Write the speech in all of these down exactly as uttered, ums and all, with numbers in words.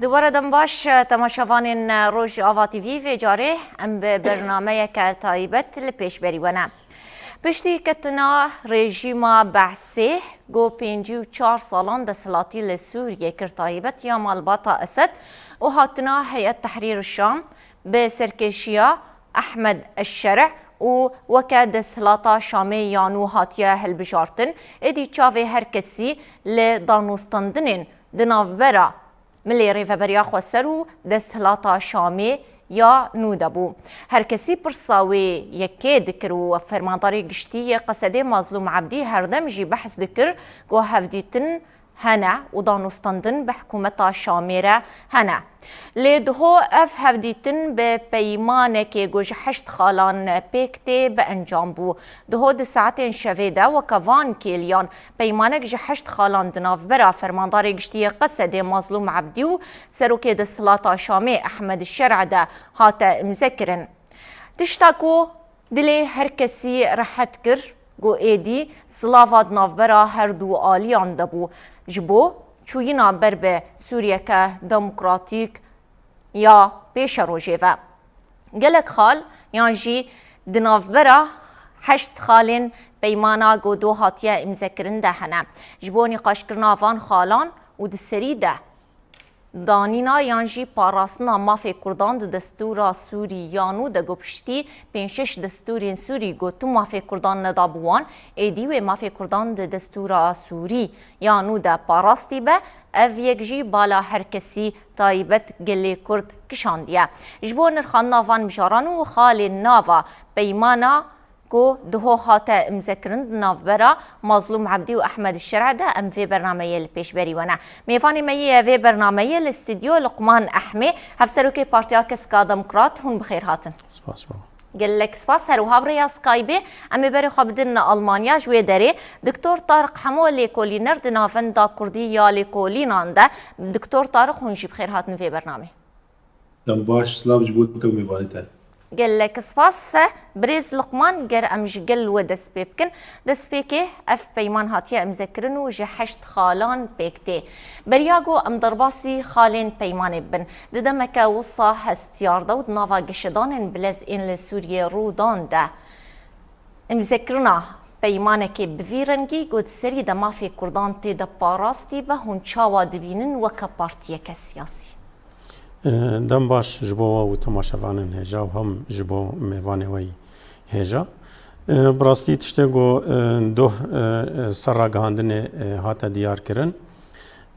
Di were dem baş, temaşevanên Rojava T V, vê carê em bi bernameyeke taybet li pêşberî we ne. Piştî ketina rejîma Behsê, ku pêncî û çar salan desthilatî li Sûriyê kir, taybet ya malbata Esed û hatina Heyet Tehrîr Şam bi serkêşiya Ehmed Eşşerî û weke desthilata Şamê ya nû hatiye hilbijartin, êdî çavê her kesî li danûstandinên di navbera milê Rêveberiya Xweser û desthilata Şamê ya nû de bû. Her kesî pirsa wê yekê dikir û fermandarê giştî yê Qesedê Mazlûm Ebdî herdem jî behs dikir ku hevdîtin hene û danûstandin bi hikûmeta Şamê re hene. Lê diho ev hevdîtin bi peymanekê ku ji heşt xalan pêk tê bi encam bû. Diho di saetên şevê de weke van kêliyan peymanek ji heşt xalan di navbera fermandarê giştî yê Qesedê Mazlûm Ebdî û serokê desthilata Şamê Ehmed Şer'e de hate imzekirin. Tişta ku dilê her kesî rehet kir, ku êdî silava di navbera her du aliyan de bû ji bo çûyîna ber bi Sûriyeke demokratîk ya pêşerojê ve. Gelek xal yan jî di navbera heşt xalên peymana ku do hatiye îmzekirin de hene. Ji bo nîqaşkirina van xalan û di serî de danîna yan jî parastina mafê Kurdan di destûra Sûrî ya nû de ku piştî pênc şeş destûrên Sûrî ku tu mafê Kurdan nedabû wan, êdî wê mafê Kurdan di destûra Sûrî ya nû de parastî be, ev yek jî bala her kesî taybet gelê Kurd kişandiye. Ji bo nirxandina van mijaran û xalên nava peymana ku diho hate imzekirin di navbera Mazlûm Ebdî û Ehmed Şer'e de em vê bernameyê li pêşberî we ne. Mêvanê me yê vê bernameyê li stûdyo Luqman Ehmê, Hevserokê Partiya Keska Demokrat, hûn bi xêr hatin. Spas baba. Gelek spas. Her wiha bi rêya Skypeê em ê berê xwe bidin Almanya, ji wê derê Doktor Tariq Hemo, lêkolîner di Navenda Kurdî ya Lêkolînan de. Doktor Tariq, hûn jî bi xêr hatin vê bernamê. Dem baş, silav ji bo te û mêvanê te. Gelek spas. Birêz Luqman, ger em ji gel we dest pê bikin, destpêkê ev peyman hatiye îmzekirin û ji heşt xalan pêk tê. Beriya ku em derbasî xalên peymanê bibin, di demeke wisa hestiyar de û di nava geşedanên bilez ên li Sûriyê rû dan de, îmzekirina peymanekê bi vî rengî ku di serî de mafê Kurdan tê de parastî be, hûn çawa dibînin weke partiyeke siyasî? E, dem baş ji bo we û temaşevanên hêja û hem ji bo mêvanê we yî hêja. E, bi rastî tiştê ku, e, doh, e, e, ser ragihandinê, e, hate diyarkirin,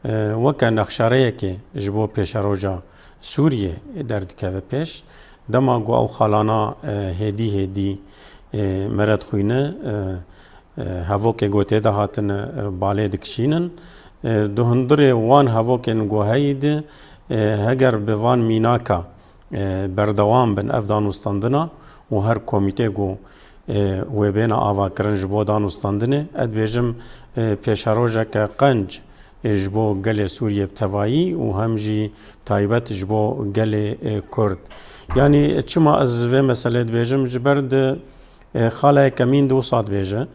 e, weke nexşareyekê ji bo pêşeroja Sûriyê derdikeve pêş. Dema ku ew xalana, e, hêdî hêdî, e, me re dixwîne, e, e, hevokê ku tê de hatine, e, balê dikişînin. E, di hundirê wan hevokên ku heyî de, e, heger bi van mînaka, e, berdewam bin ev danûstandina û her komîtê ku, e, wê bêne avakirin ji bo danûstandinê, ez dibêjim, e, pêşerojeke qenc, e, ji bo gelê Sûriyê bi tevayî û hem jî taybet ji bo gelê, e, Kurd. Yanî çima ez vê meselê dibêjim? Ji ber di, e, xala yekemîn di wisa dibêje.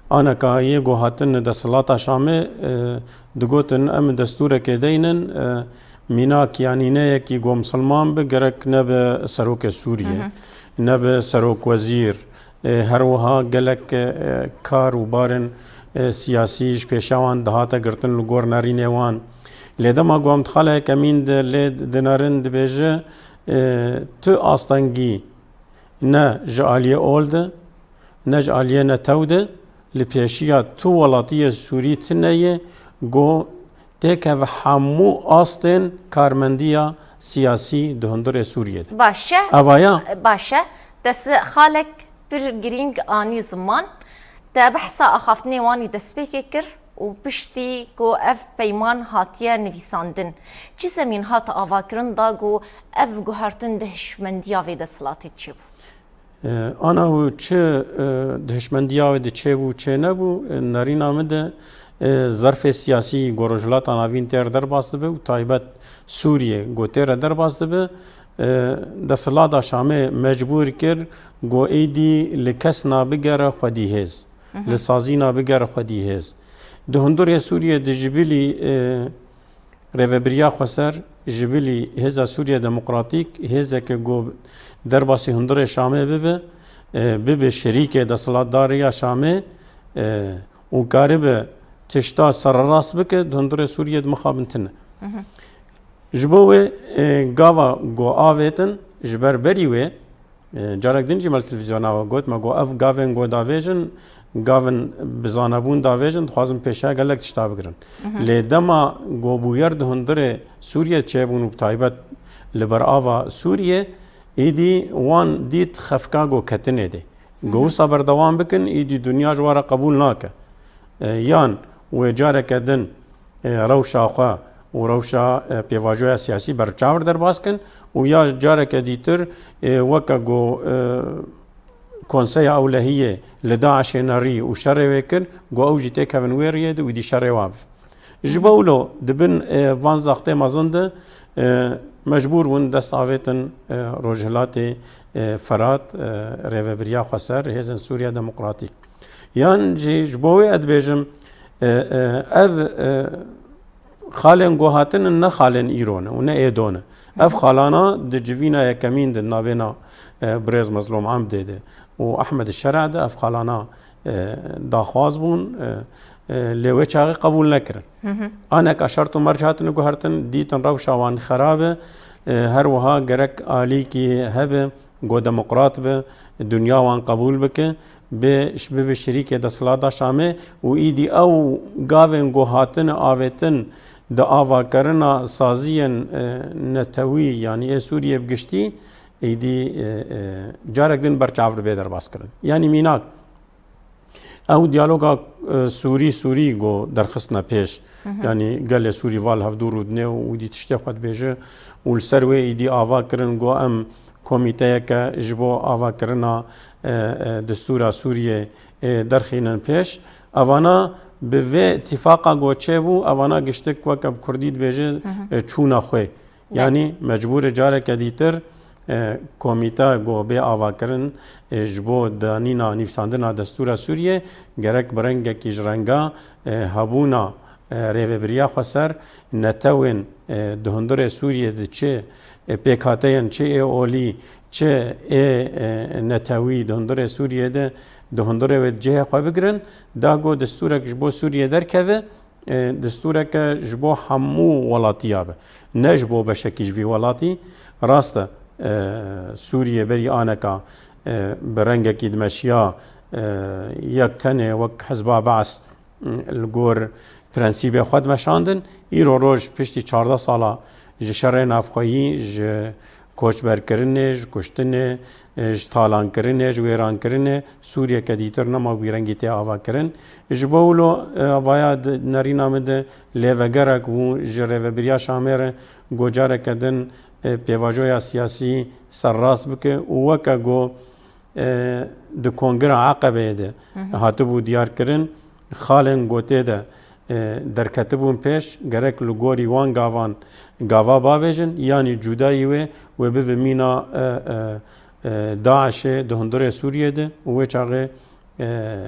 Aneka yê ku hatin desthilatê Şamê, e, digotin, em destûrekê deynin, e, mînak yanî ne yekî ku misilman bi, gerek nebe serokê Sûriyê, Hı hı. nebe serokwezîr, e, her wiha gelek, e, kar û barên, e, siyasî ji pêşa wan dihate girtin li gor nerînê wan. Lê dema ku em di xala yekemîn de lê dinerin, dibêje, e, tu astengî ne ji aliyê ol de, ne ji aliyê netew de, li pêşiya tu welatiyê Sûrî tune ye ku têkeve hemû astên karmendiya siyasî di hundirê Sûriyê de. Baş e. Evaya? Baş e. Te xalek pir girîng anî ziman. Te behsa axaftinê wan î destpêkê kir û piştî ku ev peyman hatiye nivîsandin, çi zemîn hat avakirin da ku ev guhertin di hişmendiya vê desthilatê çêbû? E, ana û çi, e, di hişmendiya wê de çêbû, çê nebû, e, nerîna min de, e, zerfê siyasî ku Rojhilata Navîn tê re derbas dibe û taybet Sûriyê ku tê re derbas dibe, e, desthilata Şamê mecbûr kir ku êdî li kesna bigere xwedî hêz, Hı hı. li sazîna bigere xwedî hêz. Di hundirê Sûriyê de ji bilî, e, rêvebiriya xweser ji bilî Hêza Sûriye Demokratîk, hêzeke ku derbasî hundirê Şamê bibe, e, bibe şerîkê desthilatdariya Şamê, e, û karibe tişta sererast bike, di hundirê Sûriye de mixabin tune. Ji bo wê, e, gava ku avêtin, ji ber berî wê, e, carek din jî me li televîzyona we got, me got, ev gavên ku davêjin, gavin bi zanebûn davêjin, dixwazin pêşiya gelek tişta bigirin. Lê dema ku bûyer di hundirê Sûriye çêbûn û bi taybet li ber ava Sûriye, êdî wan dît xefka ku ketinê de. Ku wisa berdewam bikin, êdî dinya ji wan re qebûl nake. E, yan wê careke din, e, rewşa xwe û rewşa, e, pêvajoya siyasî ber çav derbas kin û ya careke dîtir, e, weke ku, e, Konseya Ewlehiyê li DAIŞê nerî û şerê wê kir, ku ew jî têkevin wê riyê de û dî şerê wa bi. Ji bo wilo di bin, e, van zextê mezin de, e, mecbûr bûn dest avêtin, e, Rojhilatê, e, Ferat, e, rêvebiriya xweser, Hêzên Sûriya Demokratîk. Yan jî ji bo wê ez dibêjim, e, e, ev, e, xalên ku hatinin ne xalên îro ne û ne êdo ne. Ev xalana di civîna yekemîn de navêna, e, birêz Mezlûm Amdê de û Ehmed Şer'a de ev xalana, e, daxwaz bûn, e, e, lê wê çaxê qebûl nekirin. Aneka şert û merc hatine guhertin, dîtin rewşa wan xerab e, e, her wiha gerek alîkî hebe, ku demokrat be, dinya wan qebûl bike, bê, bibe şirîkê desthilata Şamê û îdî ew gavên ku hatine avêtin di avakirina saziyên, e, netewî, yanî ê Sûriyê bi giştî, îdî, e, e, carek din ber çav dibe derbas kirin. Yanî mînak, Ew diyaloga, e, Sûrî, Sûrî ku derxistine pêş. Yanî gelê Sûrî val hevdû rûdine û dî tiştê xwe dibêje û li ser wê êdî ava kirin ku em komîteyeke ji bo avakirina, e, e, destûra Sûriyê, e, derxînin pêş. Evana bi vê îtîfaqa ku çêbû, evana giştik weke bi kurdî dibêje, e, çûna xwê. Yanî mecbûr e careke dîtir, e, komîta ku bê avakirin, e, ji bo danîna nivîsandina destûra Sûriyê gerek bi rengekî ji renga, e, hebûna, e, rêvebiriya xweser, netewên, e, di hundirê Sûriyê de çi, e, pêkhateyên çi ê olî, çi ê, e, netewî di hundirê Sûriyê de di hundirê wê cihê xwe bigirin, da ku destûrek ji bo Sûriyê derkeve, e, destûreke ji bo hemû welatiya be. Ne ji bo beşekî ji vî welatî. Rast e, e, Sûriye berî aneka, e, bi rengekî dimeşiya, e, yek tenê wek Hizba Be's, e, li gor prensîbê xwe dimeşandin. Îro roj piştî çardeh sala ji şerê navxweyî, ji koçberkirinê, ji kuştinê, e, ji talankirinê, ji wêrankirinê Sûriyeke dîtir nema wî rengî tê avakirin. Ji bo wilo, e, vaya di nerîna min de lêvegerek bû ji rêvebiriya Şamê re ku careke din, e, pêvajoya siyasî serrast bike û weke ku e, di Kongira Eqebeyê de hatibû diyarkirin, xalên gotê de, e, derketibûn pêş, gerek li gorî wan gavan gava bavêjin, yanî cudayî wê, wê bibe mîna, e, e, e, DAIŞê di hundirê Sûriyê de û wê çaxê, e,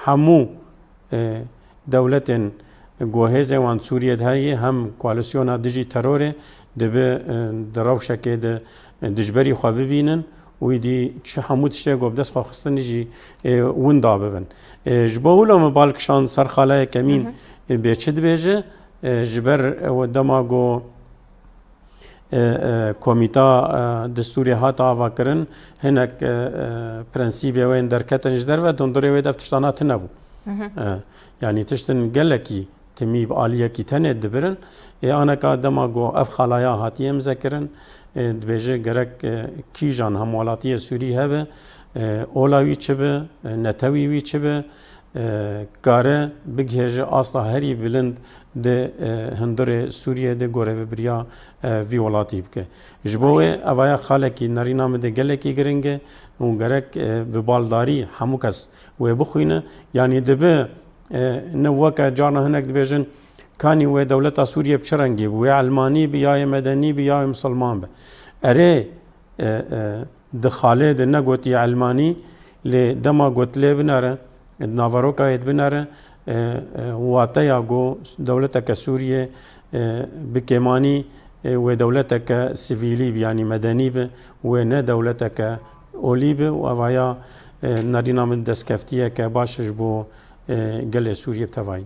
hemû, e, dewletên ku hêzên wan Sûriyê de heye, hem koalîsyona dijî terorê dibe, e, di rewşekê de, e, dijberî xwe bibînin û îdî çi hemû tiştê ku bi dest xwe xistin jî, e, winda bibin. E, ji bo wilo min bal kişand ser xala yekemîn, e, bê çi dibêje, e, ji ber, e, dema ku e, e, komîta, e, destûrê hat avakirin, hinek, e, e, prensîbê wê yên derketin ji derve, di hundirê wê de ev tiştana tune bû. E, yanî tiştin gelekî timî bi aliyekî tenê dibirin. Ê aneka dema ku ev xalaya hatiye imzekirin, e, dibêje gerek, e, kîjan hemwelatiyê Sûrî hebe, e, ola wî çi be, e, netewî wî çi be, e, kare bigihêje asta herî bilind di, e, hundirê Sûriyê de gorevibiriya, e, vî welatî bike. Ji bo wê evaya xalekî nerîna min de gelekî giring e û gerek, e, bi baldarî hemû kes wê bixwîne. Yanî dibe, e, ne weke carna hinek dibêjin, kanî wê dewleta Sûriyê bi çi rengî bi, wê elmanî bi, ya yê medenî bi, ya yê misilman bi. Erê, e, e, di xalê de negotiye elmanî, lê dema got lê binere, di naveroka yê de binere, e, e, wateya ku dewleteke Sûriyê, E, bi kêmanî, e, wê dewleteke sivîlî bi, yanî medenî bi, wê ne dewleteke olî bi û evaya, e, nerîna min destkeftiyeke baş e ji bo, e, gelê Sûriyê bi tevayî.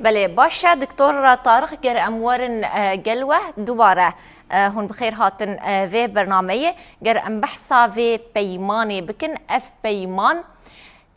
Belê, baş e, Doktor Tarix, ger em werin, e, gel we, dubare, e, hûn bi xêr hatin, e, vê bernameyê. Ger em behsa vê peymanê bikin, ev peyman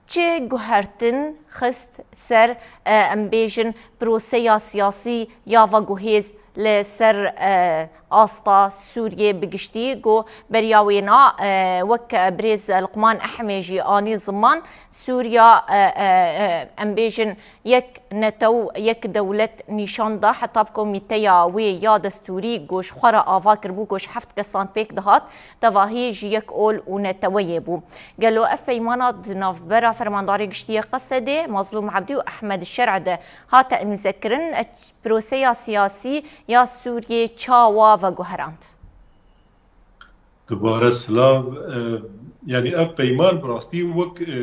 çi guhertin xist ser, e, em bêjin, proseya siyasî ya veguhêz li ser, e, asta Sûriyê bi giştî, ku beriya wêna, e, wek birêz Luqman Ehmê jî anî ziman, Sûriya, e, e, e, em bêjin, yek netew, yek dewlet nîşan da, heta bi komîteya wê ya destûrî ku ji xwe re ava kiribû, ku ji heft kesan pêk dihat, tevahî ji yek ol û neteweyê bû. Gelo ev peymana di navbera Fermandarê Giştî yê Qesedê, Mazlûm Ebdî û Ehmed Şer'e de hate îmzekirin, e, proseya siyasî ya Sûriyê çawa veguherand? Dubare silav, e, yanî ev peyman bi rastî wek, e,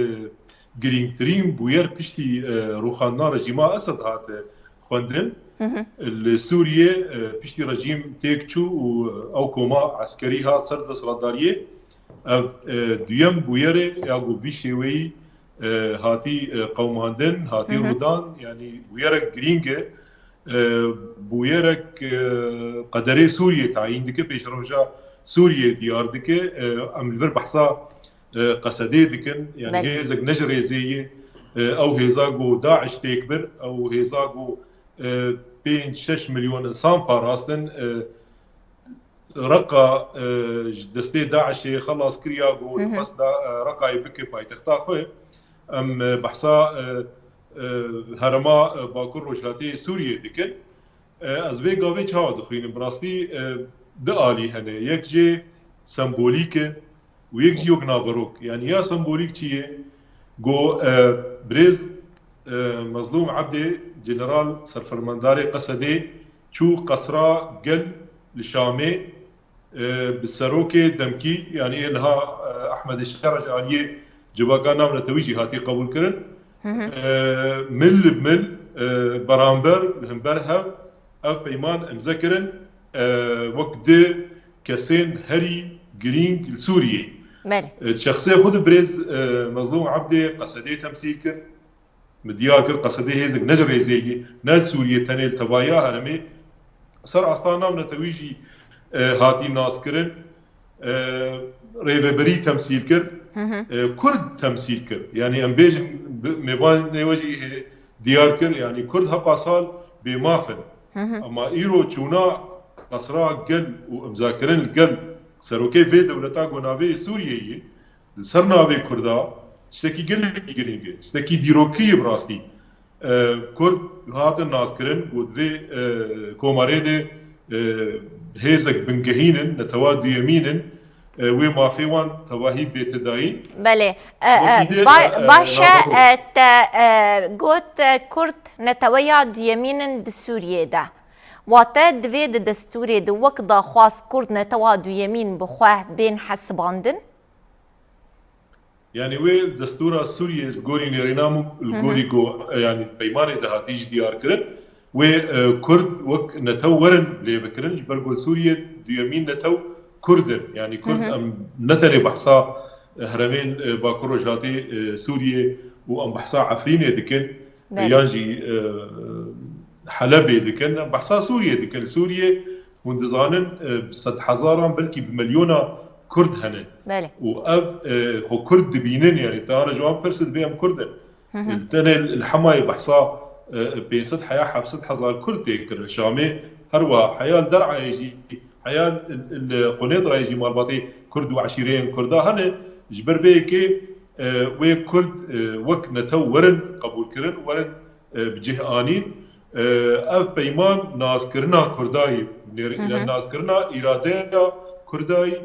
girîngtirîn bûyer piştî, e, rûxandina rejîma Esed hate xwendin. Li Sûriyê, e, piştî rejîm têk çû û ew koma eskerî hat ser desthilatdariyê, ev, e, duyem bûyer e ya ku vî şêweyî, e, hatî, e, qewimandin, hatî rûdan, yanî bûyerek girîng e. E, bûyerek, e, qederê Sûriyê tayîn dike, pêşroja Sûriyê diyar dike. E, em li vir behsa, e, Qesedê dikin, yanî Belê. hêzek ne ji rêzê ye, e, ew hêza ku DAIŞ têk bir, ew hêza ku, e, pênc şeş milyon insan parastin, e, Reqa, e, ji destê DAIŞê xelas kiriya ku Hı hı. nifes da, e, Reqayê bike paytexta xwe. Em, e, behsa, e, e, herêma, e, Bakur Rojhatê Sûriyê dikin. E, ez vê gavê çawa dixwînim? Bi rastî, e, du alî hene. Yek jê sembolîk e û yek jî wek naverok. Yanî ya sembolîk çi ye? Go, e, birêz, e, Mezlûm Ebdê, General Serfermendarê Qesedê, çû qesra gel li Şamê, e, bi serokê demkî, yanî ê niha, e, Ehmedê Şer ji aliyê Civaka Navnetewî jî hatî qebûlkirin. Hı hı. E, mil li mil, e, beramber, li hember hev, ev peyman imze kirin, e, wek di kesên herî girîng li Sûriyê. Belê. E, şexsê xwe di birêz, e, Mezlûm Ebdê Qesedê temsîl kir. Min diyar kir, Qesedê hêzek ne ji rêzê ye, ne li Sûriyê tenê, li tevahiya herêmê ser asta navnetewî jî, e, hatî naskirin, e, rêveberî temsîl kir, Hı hı. e, Kurd temsîl kir. Yanî em bêjin, bi-, mêvanê we jî, e, diyar kir, yanî Kurd heqa sal bêmaf in. Hı hı. Ama îro çûna qesra gel û imzakirin li gel serokê vê dewleta ku navê Sûriyê ye, li ser navê Kurda tiştekî gelekî girîng e, tiştekî dîrokî ye bi rastî. E, Kurd hatin naskirin ku di vê, e, komarê de, e, hêzek bingehîn in, netewa duyemîn in, e, wê mafê wan tevahî bête dayîn. Belê. E, e, Wekî de, ba-, e, e, baş e, navberok. e, te, e, got, e, Kurd neteweya duyemîn in di Sûriyê de. Wate divê di destûrê de wek daxwaz Kurd netewa duyemîn bi xwe bên hesibandin? Yanî wê destûra Sûriyê li gorî nêrîna min, li Hı hı. gorî ku, e, yanî peymanê de hatî jî diyar kirin, wê, e, Kurd wek netew werin lê bikirin, ji ber ku li Sûriyê duyemîn netew Kurd in. Yanî Kurd Hı hı. em ne tenê behsa, e, herêmên, e, Bakur Rojhatê, e, Sûriyê û em behsa Efrînê dikin, Belê. yan jî, e, Helebê dikin, em behsa Sûriyê dikin. Sûriyê, hûn dizanin, e, bi sedhezaran, belkî bi milyona Kurd hene. Belê. Û ev, e, xwe Kurd dibînin, yanî te ana ji wan pirse dibê em Kurd in. Hı hı. Li tenê li Hemayê behsa, e, pênc sed heya heft sed hezar Kurd tê kirin. Şamê her wiha, heya li Der'ayê jî, heya li, li Qunêtrayê jî malbatê Kurd û eşîreyên Kurda hene. Ji ber vê yekê, e, wê Kurd, e, wek netew werin qebûlkirin, werin, e, bi cih anîn. E, ev peyman naskirina Kurda yî, nêr-, Hı hı. naskirina îradeya Kurda yî,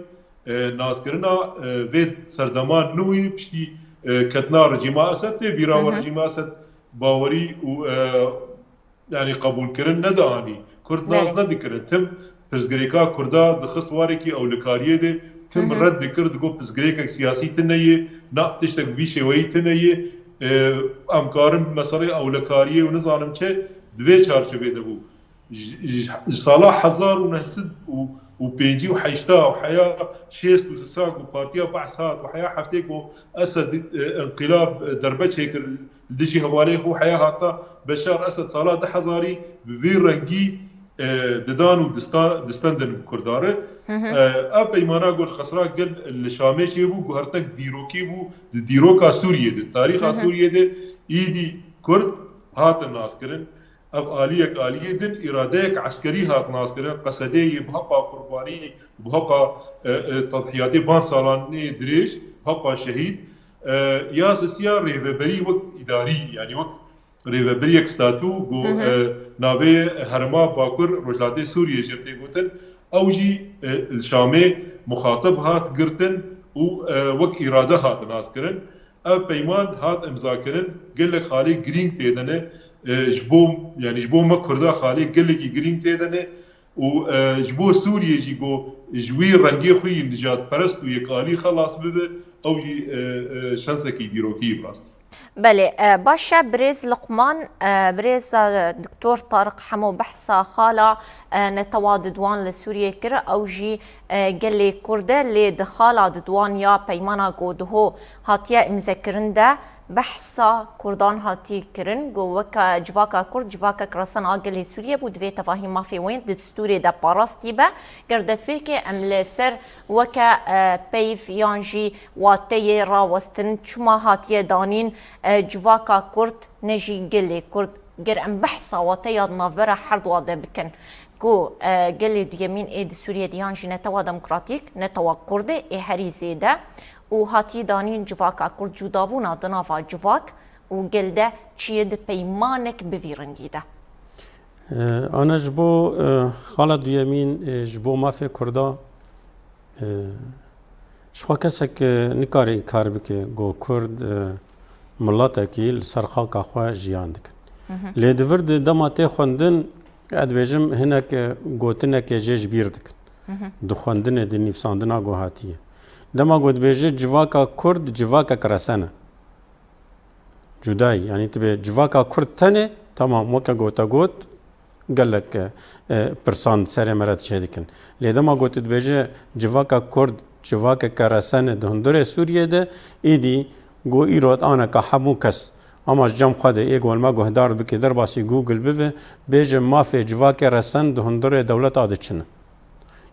e, naskirina, e, vê serdema nû yî piştî, e, ketina rejîma Esed tê bîra Hı we hı. rejîma Esed bawerî û, e, yanî qebûlkirin nedianî. Kurd nas Belê. nedikirin. Tim pirsgirêka Kurda dixist warekî ewlekariyê de, tim Hı hı. red dikir, digot pirsgirêkek siyasî tune ye, na tiştek bi vî şêweyî tune ye. E, em karin meselê ewlekariyê û nizanim çi di vê çarçovê de bû. Ji, ji, ji sala hezar û neh sed û pêncî û heşta û heya şêst û sisa ku Partiya Behs hat û heya heftê ku Esed, e, inqilab, e, derbe çêkir li dijî hevalê xwe, heya hatina Beşar Esed sala du hezarî bi vî rengî, e, didan û distan, distendin bi Kurdan re. Hı hı. E, ev peymana ku li Xesra Gel li Şamê çêbû, guhertinek dîrokî bû, di dîroka Sûriyê de, tarîxa Hı hı. Sûriyê de îdî Kurd hatin naskirin. Ev aliyek aliyê din, îradeyek eskerî hat naskirin, Qesedê yê bi heqa qurbanî, bi heqa, e, e, tedhiyatê van salanê dirêj, bi heqa şehîd, e, ya sisiya rêveberî wek îdarî, yanî wek rêveberiyek statû, ku, Hı hı. e, navê Herêma Bakur Rojhilatê Sûriyê jê tê gotin, ew jî, e, li Şamê muxatib hat girtin û, e, wek îrade hat naskirin. Ev peyman hat imzakirin, gelek xalê girîng tê de ne, e, ji bo, yanî ji bo me Kurda xalê gelekî girîng tê de ne û, e, ji bo Sûriyê jî ku ji wî rengê xwe yî nijadperest û yekalî xelas bibe, ew jî, e, e, şensekî dîrokî yî bi rastî. Belê, e, baş e, birêz Luqman, e, birêz, e, Doktor Tariq Hemo behsa xala, e, netewa Didwan li Sûriyê kir, ew jî, e, gelê Kurd e, lê di xala Didwan ya peymana ku diho hatiye îmzekirin de behsa Kurdan hatî kirin, ku weke civaka Kurd, civakek resen a gelê Sûriyê bû, divê tevahî mafê wê di distûrê de parastî be. Ger destpêkê em li ser weke, e, peyv yan jî wateyê rawestin çima hatiye danîn, e, civaka Kurd ne jî gelê Kurd. Ger em behsa wateya di navbera herduwa de bikin, ku, e, gelê duyemîn ê di Sûriyê de yan jî netewa demokratîk, netewa Kurdê ê herî zêde û hatiye danîn civaka Kurd, cudabûna di nava civak û gel de çi ye di peymanek bi vî rengî de? E, ana ji bo, e, xala duyemîn, e, ji bo mafê Kurda, e, ji xwe kesek, e, nikare înkar bike ku Kurd, e, miletekî li ser xaka xwe jiyan dikin. Hı hı. Lê di vir de dema tê xwendin, ez dibêjim hinek, e, gotinekê jê ji bîr dikin. Hı hı. Di xwendinê, di nivîsandina ku hatiye. Dema ku dibêje civaka Kurd civakek resen e. Cudayî, yanî tu bê civaka Kurd tenê, temam, weke gote got, gelek, e, e, pirsan serê me re diçêdikin. Lê dema got dibêje civaka Kurd civakeke resen e di hundirê Sûriyê de, îdî got îro aneka hemû kes, ama ji cem xwe de ê ku li me guhdar bike, derbasî Google bibe, bêje mafê civakê resen di hundirê dewleta de çi ne.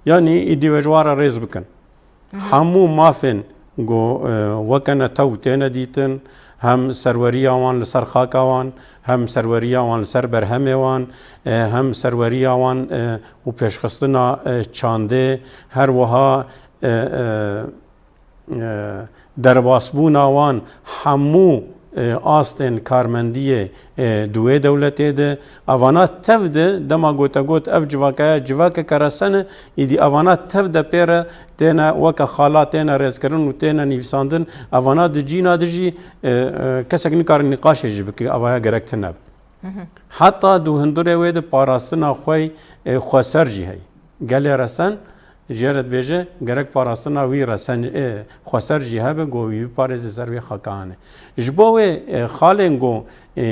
Yanî îdî wê ji wan re rêz bikin. Hemû mafên ku, e, weke netew têne dîtin, hem serweriya wan li ser xaka wan, hem serweriya wan li ser berhemê wan, e, hem serweriya wan, e, û pêşxistina, e, çandê, her wiha, e, e, e, derbasbûna wan hemû e, astên karmendiyê, e, di wê dewletê de, evana tev de, dema gote got ev civakaya civakeke resen e, îdî evana tev de pê re têne weke xala têne rêzkirin û têne nivîsandin, evana di cîna de jî, e, e, kesek nikare nîqaşê jî bike, evaya gerek tune be. Heta di hundirê wê de parastina xwe, e, xweser jî heye. Gelê resen, Jê re dibêje, gerek parastina wî resen, e, xweser jî hebe, ku wî biparêze ser wê xakanê. Ji bo wê, e, xalên ku, e,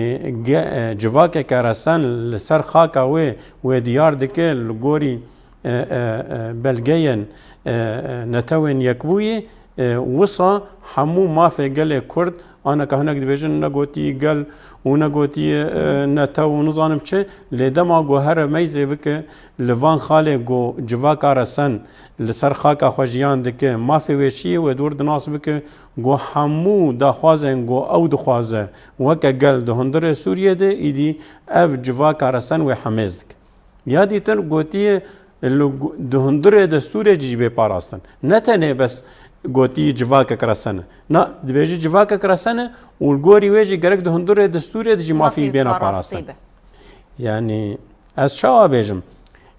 ge-, e, civakeke resen li ser xaka wê, wê diyar dike li gorî, e, e, e, belgeyên, e, e, netewên yekbûyî, e, wisa hemû mafê gelê Kurd Aneka hinek dibêjin, negotî gel û negotî, e, netew û nizanim çi, lê dema ku here meyzê bike li van xalê ku civaka resen li ser xaka xwe jiyan dike, mafê wê çi ye, wê dûr dinas bike ku hemû daxwazên ku ew dixwaze weke gel di hundirê Sûriyê de, îdî ev civaka resen wê hemêz dike. Ya dîtir gotiye, li gu-, di hundirê destûrê jî bê parastin. Ne tenê bes gotî civakek resene. Na, dibêjî civakek resene û li gorî wê jî gerek di hundirê destûrê de jî mafî bêna parastin. Yanî ez çawa bêjim?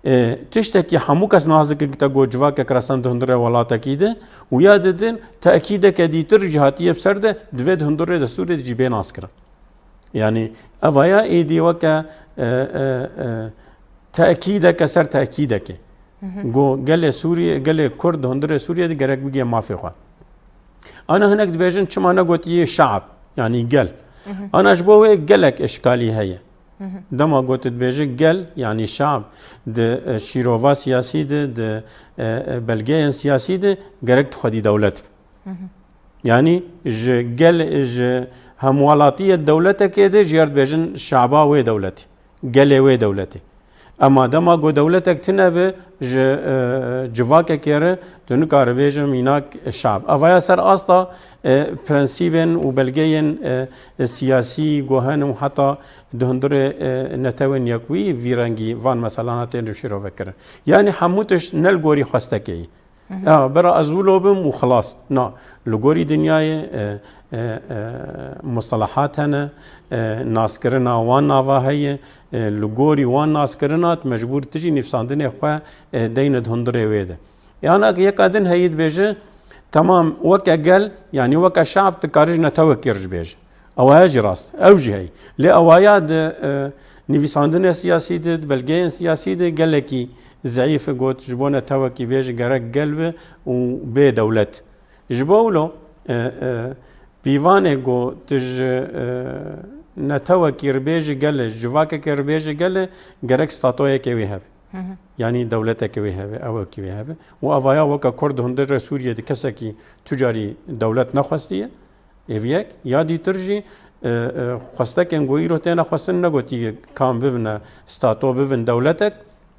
E, tiştekî hemû kes nas dike te got civakek resen di hundirê welatekî de û ya didin tekîdeke dîtir jî hatiye bi ser de divê di hundirê destûrê de jî bê naskirin. Yanî evaya êdî weke, e, e, e, tekîdeke ser tekîdekê. Go gelê Sûriyê, gelê Kurd di hundirê Sûriyê de gerek bigê mafê xwe. Ana hinek dibêjin çima negotiye şeab, yanî gel. Ana ji bo wê gelek eşkalî heye. Dema got dibêje gel, yanî şab, di e, şîrova siyasî de, di e, e, belgeyên siyasî de gerek tu xwedî dewlet bi. Yanî ji gel, ji hemwelatiyê dewletekê de ji yer dibêjin şaba wê dewletê, gelê wê dewletê. Ema dema ku dewletek tine bi, ji e, civakekê re tu nikare bêje mînak şab. Evaya ser asta e, prensîbên û belgeyên e, e, siyasî ku hene û heta di hundirê e, Netewên Yekwî vî rengî van meselana tên şîrove kirin. Yanî hemû tişt ne li gorî xwestekê ye. Ya, bira ez wilo bim û xilas. Na, li gorî dinyayê e, e, e, mustalahat hene, e, naskirina wan nava heye, e, li gorî wan naskirina tu mecbûr tu jî nivîsandinê xwe e, deyne di hundirê wê de. Yana yeka din heyî dibêje, temam, weke gel, yanî weke şab tu karî ji netewekê re jî bêje. Ewaya jî rast, ew jî heyî. Lê ewaya di e, nivîsandinê siyasî de, di belgeyên siyasî de gelekî zeîf e, got ji bo netewekî bêje gerek gel be û bê dewlet. Ji bo wilo e, e, pîvanê ku tu ji e, netewekî re bêje gel e, ji civakekê re bêje gel e, gerek statoyekê wê hebe. Yanî dewletekê wê hebe, ewekî wê hebe. Û evaya weke Kurd di hundirê Sûriyê de kesekî tu carî dewlet nexwestiye. Êv yek, ya dîtir jî e, e, xwestekên ku îro têne xwestin negotiye kam bibine stato, bibin dewletek.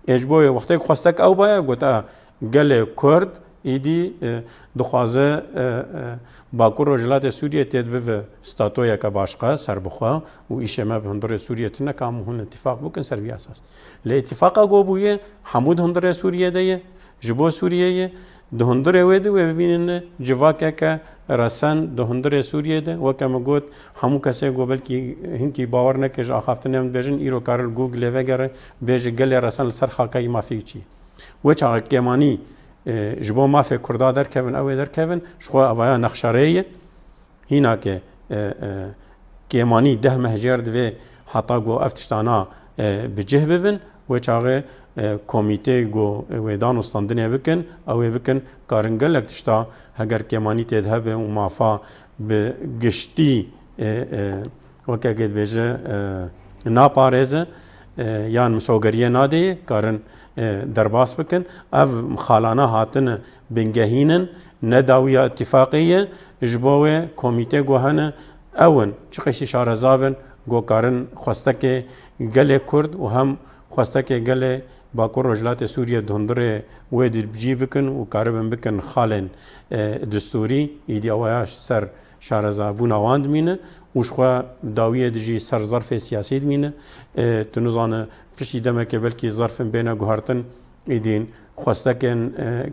Ê ji bo wê wextê ku xwestek ew baye, got, a, gelê Kurd îdî e, dixwaze e, e, Bakur Rojhilatê Sûriyê tê bibe statoyeke başqa, serbixwe û îşê me bi hundirê Sûriyê tune, kam hûn îtîfaq bikin ser vî esas. Lê îtîfaqa ku bûye, hemû di hundirê Sûriyê de ye, ji bo Sûriyê ye. Di hundirê wê de wê bibînin civakeke resen di hundirê Sûriyê de. Weke min got, hemû kesê ku belkî hinkî bawer neke ji axaftinê min dibêjin, îro kare li Googlê vegere, bêje gelê resen li ser xakayî mafî çi ye. Wê çaxê kêmanî e, ji bo mafê Kurda derkevin, ew ê derkevin, ji xwe evaya nexşerê ye. Hînake e, e, kêmanî deh meh jêr divê heta ku ev tiştana e, bi cih bibin, wê çaxê e, komîtê ku wê dan û standinê bikin, ew ê bikin, karin gelek tişta heger kêmanî tê de hebe û mafa bi giştî e, e, weke ke dibêje e, naparêze e, yan misogeriyê nadê, karin e, derbas bikin. Ev mixalana hatine bingehînin, ne dawiya îtîfaqê ye, ji bo wê komîtê ku hene, ew in, çi qasî şareza bin, ku karin xwestekê gelê Kurd û hem xwestekê gelê Bakur Rojhilatê Sûriyê di hundirê wê de bi cî bikin û karibin bikin xalên e, distûrî, îdî ewaya ser şarezabûna wan dimîne û ji xwe dawiyê de jî ser zerfê siyasî dimîne. E, tu nizane piştî demekê belkî zerfin bêne guhertin, îdîn xwestekên e,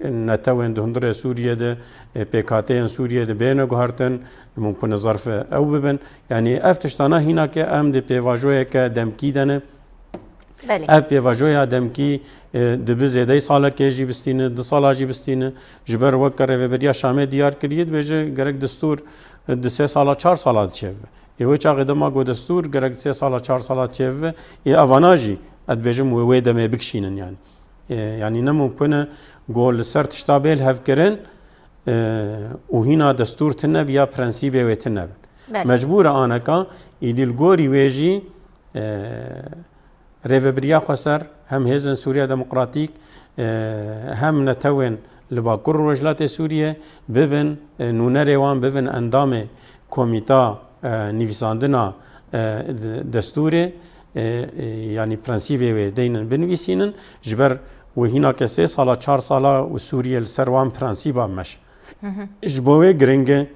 netewên di hundirê Sûriyê de, e, pêkhateyên Sûriyê de bêne guhertin, mumkin e zerf ew bibin. Yanî ev tiştana hînake em di pêvajoyeke demkî de ne. Belê. Ev pêvajoya demkî e, dibi zêdey salekê jî bistîne, du sala jî bistîne. Ji ber weke Rêveberiya Şamê diyar kiriye, dibêje gerek destûr e, di sê sala, çar sala de çêbibe. Ê wê çaxê dema ku destûr gerek di sê sala, çar sala çêbibe, ê evana jî, ez dibêjim, wê, wê demê bikişînin yanî. E, yanî ne mumkin e ku li ser tişta bê lihevkirin e, û hîna destûr tune bi ya prensîbê wê tune bin. Belê. Mecbûr e aneka, îdî li gorî wê jî e, Rêvebiriya Xweser, hem Hêzên Sûriya Demokratîk, e, hem netewên li Bakur û Rojhilatê Sûriyê bibin, e, nûnerê wan bibin endamê komîta e, nivîsandina e, de- destûrê, e, e, yanî prensîbê wê deynin binivîsînin, ji ber wê hînake sê sala, çar sala û Sûriye li ser wan prensîba meş. Ji bo wê giring e,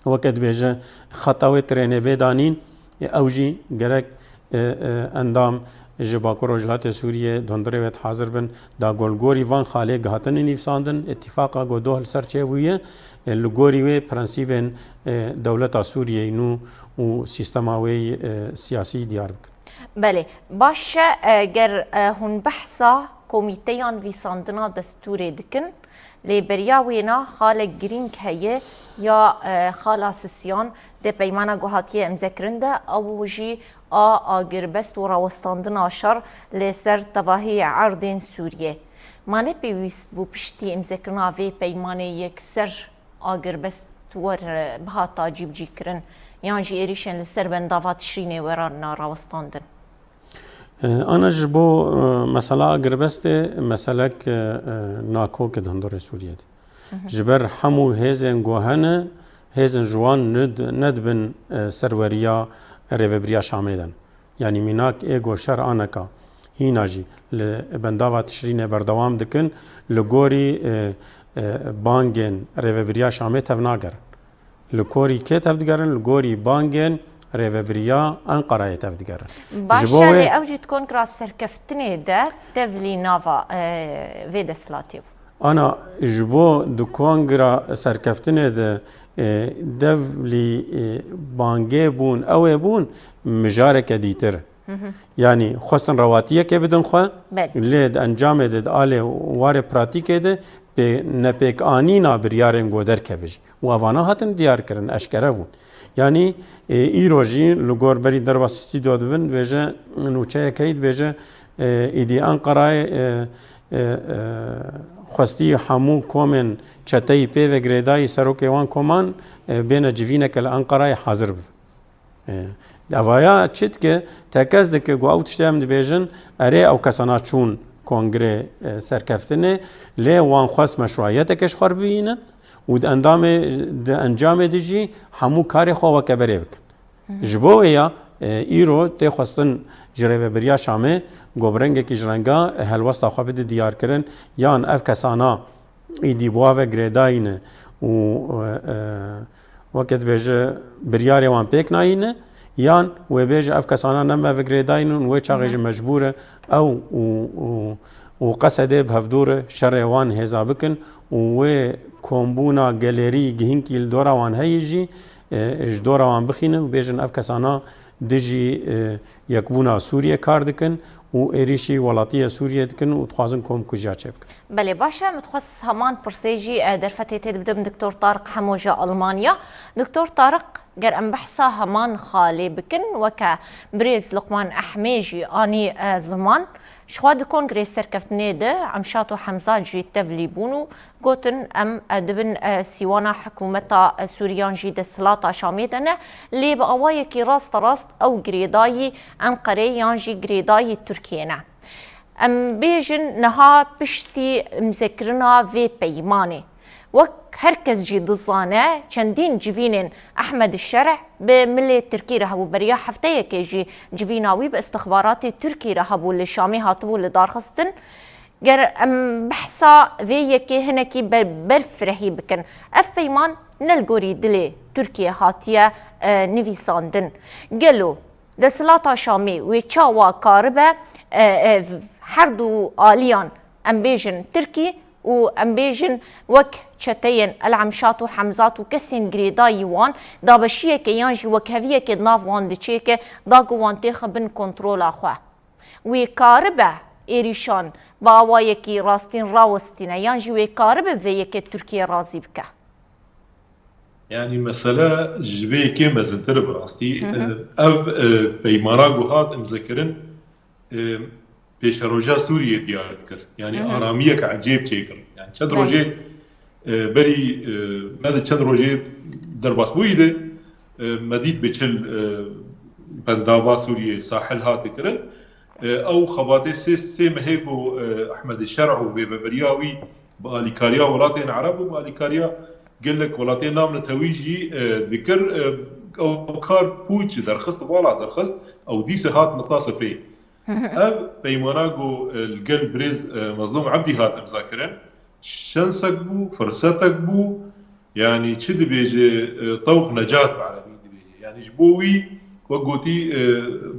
weke dibêje, xeta wê trênê bê danîn, e, ew jî gerek e, e, endam ji Bakur Rojhilatê Sûriyê di hundirê wê de hazir bin, da ku li gorî van xalê gihatine nivîsandin, îtîfaqa ku doh li ser çêbûye, e, li gorî wê prensîbên e, dewleta Sûriyeyê nû û sîstema wê yî, e, siyasî diyar bikin. Belê, baş e, e, ger e, hûn behsa komîteya nivîsandina destûrê dikin, lê beriya wêna xalek girîng heye ya e, xala Sisyan di peymana ku hatiye îmzekirin de, ew jî a agirbest û rawestandina şer li ser tevahî erdên Sûriyê. Ma ne pêwîst bû piştî îmzekirina vê peymanê yekser agirbest were bihata cîbicîkirin, Yan jî êrîşên li ser bendava Tişrînê werane rawestandin? E, ana ji bo, e, mesela Girbestê meselek, e, e, nakok e di hundirê Sûriyê de. Ji ber hemû hêzên ku hene, hêzên ji wan nid-, nedibin, e, serweriya rêvebiriya Şamê de. Yanî mînak ê ku şer aneka hîna jî li bendava Tişrînê berdewam dikin, li gorî, e, e, bangên rêvebiriya Şamê tevnagerin. Li gorî kê tevdigerin? Li gorî bangên rêvebiriya Enqerayê tevdigerin. Baş e, lê ew jî di kongra serkeftinê de tevlî nava, e, vê desthilatê bû. Ana ji bo di kongra serkeftinê de, e, devlî, e, bangê bûn, ew ê bûn mijareke dîtir. Yanî xwestin rewatiyekê bidin xwe, lê di encamê de, di alê warê pratîkê de pê-, nepêkanîna biryarên ku derkeve jî. Û evana hatin diyar kirin, eşkere bûn. Yanî, e, îro jî li gor berî derbas stûdyo dibin, dibêje, nûçeyek heyî dibêje, e, êdî Enqerayê, e, e, e, xwestî hemû komên çeteyî pê ve girêdayî serokê wan koman, e, bêne civîneke li Enqerayê hazir bibin. E, evaya çi dike, tekez dike ku ew tiştê em dibêjin, erê ew kesana çûn kongrê, e, serkeftinê, lê wan xwest meşruiyeteke ji xwe re bibînin û di endamê, di encamê de jî hemû karê xwe weke berê bikin. Ji bo wê ya, e, îro tê xwestin ji rêvebiriya Şamê ku bi rengekî ji renga, e, helwesta xwe bide diyarkirin, yan ev kesana êdî bi wa ve girêdayî ne û, e, e, weke dibêje biryarê wan pêk nayîne, yan wê bêje ev kesana ne me ve girêdayî ne û wê çaxê jî mecbûr e ew û, û, û Qesedê bi hevdû re şerê wan hêza bikin û wê kombûna gelêrî gihînkî li dora wan heye jî, e, ji dora wan bixînin û bêjin ev kesana dijî, e, yekbûna Sûriyê kar dikin û êrîşî welatiyê Sûriyê dikin û dixwazin komkujiya çêbikin. Belê, baş e, min dixwest heman pirsê jî, e, derfetê tê de bidim Doktor Tariq Hemo ji Almanya. Doktor Tariq, ger em behsa heman xalê bikin, weke birêz Luqman Ehmê jî anî, e, ziman, ji xwe di kongrê serkeftinê de Emşat û Hemzat jî tevlî bûn û gotin, em, e, dibin, e, sîwana hikûmeta, e, Sûriyan jî desthilata Şamê de ne, lê bi awayekî rasterast ew girêdayî Enqerê yan jî girêdayî Tirkiyê ne. Em bêjin niha piştî imzekirina vê peymanê, wek her kes jî dizane, çendîn civînên Ehmed Şerh bi milê Tirkî re hebû. Beriya hefteyekê jî civîna wî bi istixbaratê Tirkî re hebû, li Şamê hatibû lidarxistin. Ger em behsa vê yekê hinekî ber-, berfirehî bikin, ev peyman ne li gorî dilê Tirkiyê hatiye, e, nivîsandin. Gelo desthilata Şamê wê çawa karibe, e, e, her du aliyan, em bêjin Tirkî û em bêjin wek çeteyên El Emşat û Hemzat û kesên girêdayî wan, dabeşiyeke yan jî wekheviyeke di nav wan de çêke, da ku wan têxe bin kontrola xwe? Wê karibe êrîşan bi awayekî rastîn rawestîne yan jî wê karibe vê yekê Tirkiye razî bike? Yanî mesele ji vê yekê mezintir e bi rastî. Hı hı. E, ev, e, peymana ku hat imzekirin, e, pêşeroja Sûriyê diyar dikir. Yanî Hı hı. aramiyek ecêb çêkir. Yanî çend Belê. rojê, e, berî, e, me di çend rojê derbasbûyî de, e, me dît bê çil, e, bendava Sûriyê sahil hate kirin. E, ew xebatê sê, sê mehê ku, e, Ehmedê Şerh û rêveberiya wî bi alîkariya welatên Ereb û bi alîkariya gelek welatên navnetewî jî, e, dikir, e, ew kar pûç derxist, vala derxist, ew dîse hat nixta sifrê. Ev peymana ku, e, li gel birêz, e, Mezlûm Ebdî hat imza kirin, şensek bû, firsetek bû, yanî çi dibêje, e, tewq necat bi erebî dibêje. Yanî ji bo wî, wek gotî, e,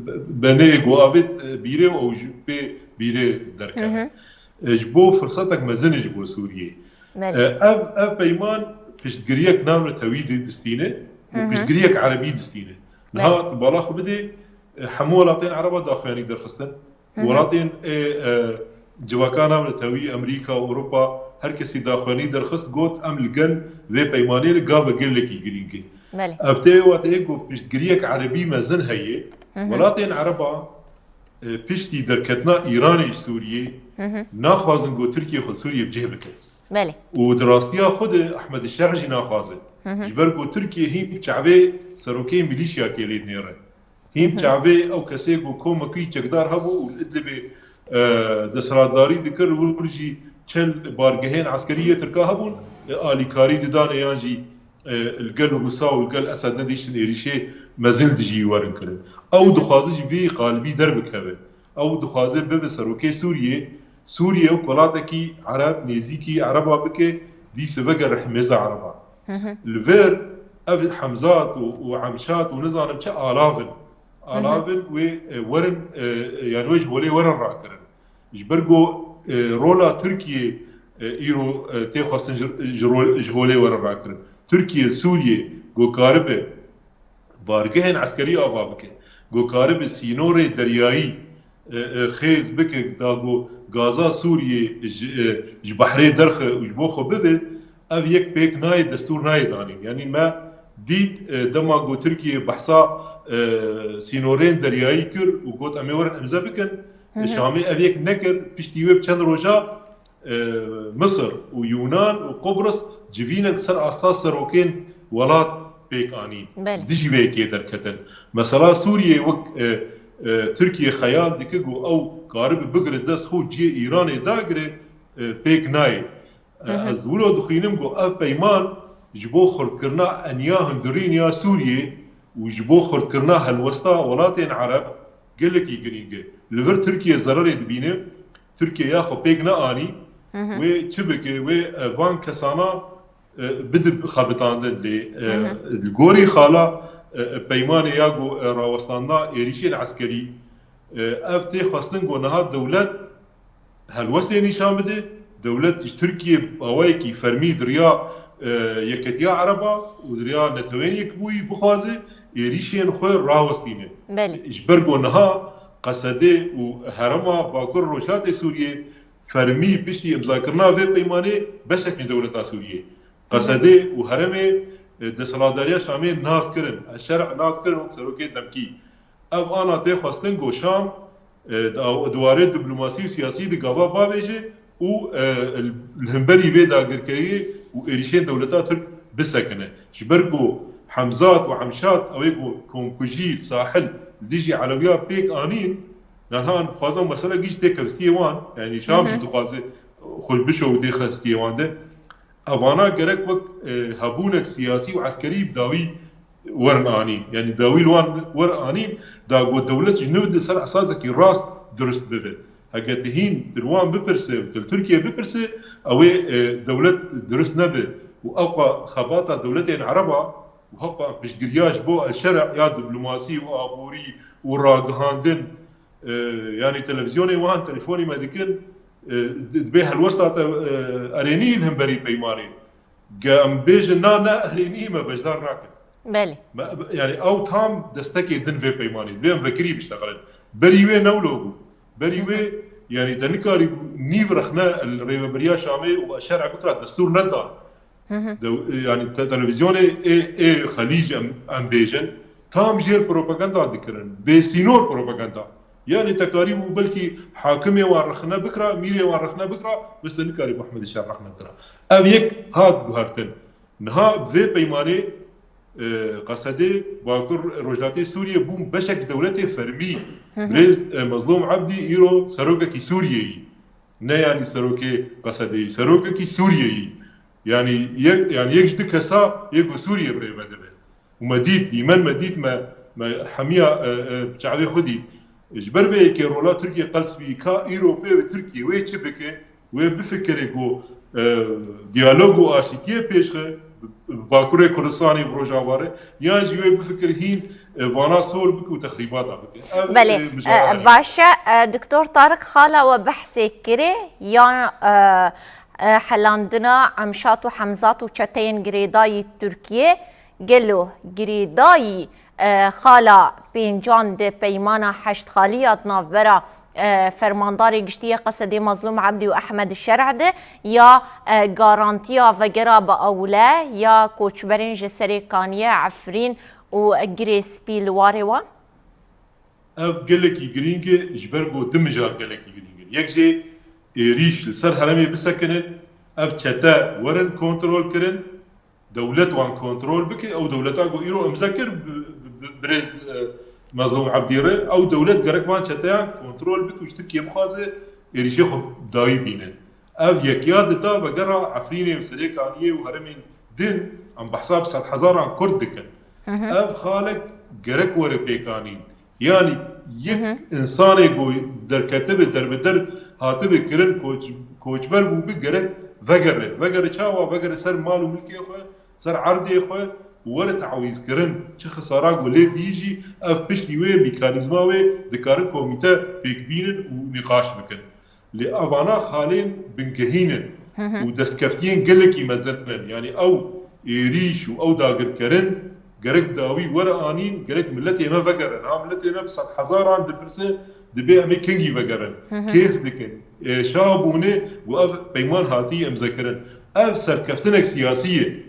be-, benê ku avêt, e, bîrê û ew ji pê bîrê derkeve. Hı hı. E, ji bo firsetek mezin e ji bo Sûriyê. Belê. E, ev, ev peyman piştgiriyek navnetewî di-, distîne û Hı hı. piştgiriyek erebî distîne. Niha Belê. tu bala xwe bidê, e, hemû welatên Ereba daxuyanî derxistin. Hı hı. Welatên, e, e, civaka navnetewî, Amerîka, Ewropa, her kesî daxuyanî derxist, got, em li gel vê peymanê li gava gelekî girîng e. Belê. Ev tê wate ku piştgiriyek erebî mezin heye. Hı hı. Welatên Ereba, e, piştî derketina Îranê ji Sûriyê, Hı hı. naxwazin ku Tirkiye xwe li Sûriyê bi cih bike. Belê. Û di rastiya xwe de Ehmed Şerh jî naxwaze. Ji ber ku Tirkiye hîn çavê serokê milîşyakê lê dinêre. Hîn çavê ew kesê ku komekî çekdar hebû û li Idlibê, e, desthilatdarî dikir, wir jî çend bargehên eskerî yê Tirka hebûn, e, alîkarî didane yan jî, e, li gel Rûsa û li gel Esed nedihiştin êrîşê mezin li dijî werin kirin. Ew dixwaze ji vî qalibî derbikeve. Ew dixwaze bibe serokê Sûriyê. Sûriye wek welatekî Ereb, nêzîkî Ereba bike, dîse vegere himêza Ereba. Li vir ev Hemzat û, û Emşat û nizanim çi alav in. Alav in wê, e, werin, e, e, yani wê ji holê werin rakirin. Ji ber ku, e, rola Tirkiye, e, îro, e, tê xwestin ji, ji ro-, ji holê werin rakirin. Tirkiye, Sûriye, ku karibe bargehên eskerî ava bike, ku karibe sînorê deryayî, e, e, xêz bike, da ku gaza Sûriyê ji, e, ji behrê derxe û ji bo xwe bibe, ev yek pêk nayê, destûr nayê danîn. Yanî me dît, e, dema ku Tirkiye behsa, e, sînorên deryayî kir û got, "Em ê werin îmze bikin." Şamê ev yek nekir, piştî wê bi çend roja, e, Misir û Yûnan û Qubris civînek ser asta serokên welat pêk anîn. Belê. Dijî vê yekê derketin. Mesela Sûriyê wek, e, e, Tirkiye xeyal dike ku ew karibe bigire dest xwe û cihê Îranê dagire, e, pêk nayê. E, Hı hı. Ez wilo dixwînim ku ev peyman ji bo xurtkirina eniya hundirîn ya Sûriyê û ji bo xurtkirina helwesta welatên Ereb gelekî girîng e. Li vir Tirkiye zererê dibîne, Tirkiye ya xwe pêk neanî, Hı hı. wê çi bike, wê, e, van kesana, e, bide xebitandin lê, e, Hı hı. li gorî xala, e, e, peymanê ya ku, e, rawestandina êrîşên eskerî, e, ev tê xwestin ku niha dewlet helwestê nîşan bide, dewlet ji Tirkiye awayekî fermî di riya, e, Yeketiya Ereba û di riya Netewên Yekbûyî bixwaze êrîşên xwe rawestîne. Belê. Ji ber ku niha Qesedê û herêma Bakur Rojhilatê Sûriyê fermî piştî îmzakirina vê peymanê beşek ji dewleta Sûriyê. Qesedê û herêmê, e, desthilatdariya Şamê nas kirin, Şerh nas kirin wek serokê demkî. Ev ana tê xwestin ku Şam, e, di aw-, di warê diplomasî û siyasî di gava bavêje û, e, li hemberî vê dagirkeriyê û êrîşên dewleta Tirk bisekine. Ji ber ku Hemzat û Emşat, ew ê ku komkujî li Sahil li dijî Elewiya pêk anîn, niha em dixwazin mesela gîş tê kevistiyê wan, yanî Şam Hı hı. jî dixwaze xwe bişo û tê kevistiyê wan de. Evana gerek wek, e, hebûnek siyasî û eskerî bi dawî werin anîn. Yanî dawî li wan werin anîn, da ku dewlet ji nû de ser esasekî rast dirust bibe. Heke tu hîn li wan bipirse, tu li Tirkiye bipirse, ew ê, e, dewlet dirust nebe. Û ewqa xebata dewletên Ereba û hewqa piştgiriya ji bo El-Şerh ya diplomasî û aborî û ragihandin, e, yanî televîzyonê wan telefonî me dikin, e, di-, dibê helwesta te, e, erênî li hemberî peymanê. Ge em bêjin na, ne erênî me beşdar nakin. Belê. Me, yanî ew tam destekê din vê peymanê. Divê em vekirî biştexilin. Berî wê ne wilo bû. Berî wê, yanî te nikarî nîv rexne li rêveberiya Şamê û Şerh bikira destûr nedan. Hı hı. De, yanî te, televîzyonê ê, ê Xelîc em, em bêjin, tam jêr propaganda dikirin. Bêsînor propaganda. Yanî te karîbû belkî hakimê wan rexne bikira, mîrê wan rexne bikira, bes te nikarîbû Ehmed Şerh rexne bikira. Ev yek hat guhertin. Niha vê peymanê, e, Qesedê, Bakur Rojhilatê Sûriyê bûn beşek dewletê fermî. Hı hı. Birêz, e, Mezlûm Ebdî îro serokekî Sûriyeyî. Ne yanî serokê Qesedeyî, serokekî Sûriyeyî. Yanî yek, yanî yek ji du kesa yê ku Sûriye bi rê ve dibe. Û me dît, dîmen me dît, me, me hemiya, e, e, bi çavê xwe dît. Ji ber vê yekê rola Tirkiye qels bî, ka îro pê ve Tirkiye wê çi bike, wê bifikire ku, e, diyalog û aşîtiyê pêşxe, bi, bi Bakurê Kurdistanê, bi Rojava re, yan jî wê bifikire hîn, e, vana sor bike û texrîbata bike. Ev, Belê, e, mijara e, hene. Baş e, e, Doktor Tarık, xala we behsê kirê ya, e, e, helandina Emşat û Hemzat û çeteyên girêdayî Tirkiye. Gelo girêdayî, e, xala pêncan di peymana heşt xalî ya di navbera, e, fermandarê giştî yê Qesedê Mazlûm Ebdî û Ehmed Şerh de ya, e, garantiya vegera bi ewle ya koçberên ji Serêkaniyê, Efrîn û Girê Spî li warê wan? Ev gelekî girîng e, ji ber ku du mijar gelekî girîng in. Yek jê êrîş li ser herêmê bisekinin, ev çete werin kontrol kirin, dewlet wan kontrol bike, ew dewleta ku îro imze kir bi, bi, bi, birêz, e, Mezlûm Ebdî re, ew dewlet gerek van çeteyan kontrol bike û ji Tirkiye bixwaze êrîşê xwe dawî bîne. Ev yekiya dida vegera Efrînê û Serêkaniyê û herêmên din, em behsa bi sedhezaran Kurd dikin. Ev xalek gerek were pêkanîn. Yanî yek Hı hı. insanê ku derketibe, derbider hatibe kirin, koç-, koçber bûbe, gerek vegere. Vegere çawa? Vegere ser mal û milkê xwe, ser erdê xwe û were tawîzkirin. Çi xisara ku lê bî jî, ev piştî wê, mekanîzma wê dikarin komîte pêk bînin û nîqaş bikin. Lê evana xalên bingehîn in Hı hı. û destkeftiyên gelekî mezin in. Yanî ew êrîş û ew dagirkerin gerek dawî were anîn, gerek miletê me vegerin. Ha, miletê me bi sedhezaran dipirse, dibê em ê kengî vegerin. Hı hı. Kêf dikin. E, şa bûne û ev peyman hatî imzekirin. Ev serkeftinek siyasî ye.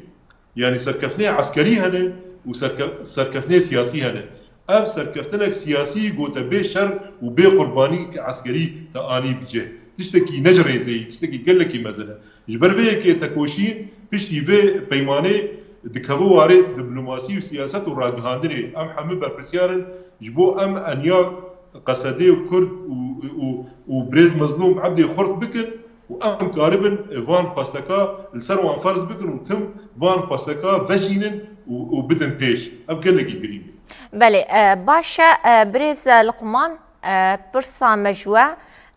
Yanî serkeftinê eskerî hene û serke-, serkeftinê siyasî hene. Ev serkeftinek siyasî gote bê şer û bê qurbanî ke eskerî te anî bi cih. Tiştekî ne ji rêzê yî, tiştekî gelekî mezin e. Ji ber vê yekê tekoşîn piştî vê peymanê dikeve warê diplomasî û siyaset û ragihandinê. Em hemû berpirsiyar in ji bo em enya Qesedê û Kurd û, û, û birêz Mezlûm Ebdê xurt bikin û em karibin van xwesteka li ser wan ferz bikin û tim van xwesteka vejînin û, û bidin pêş. Ev gelekî girîng e. Belê, e, baş e, e, birêz, e, Luqman, e, pirsa me ji we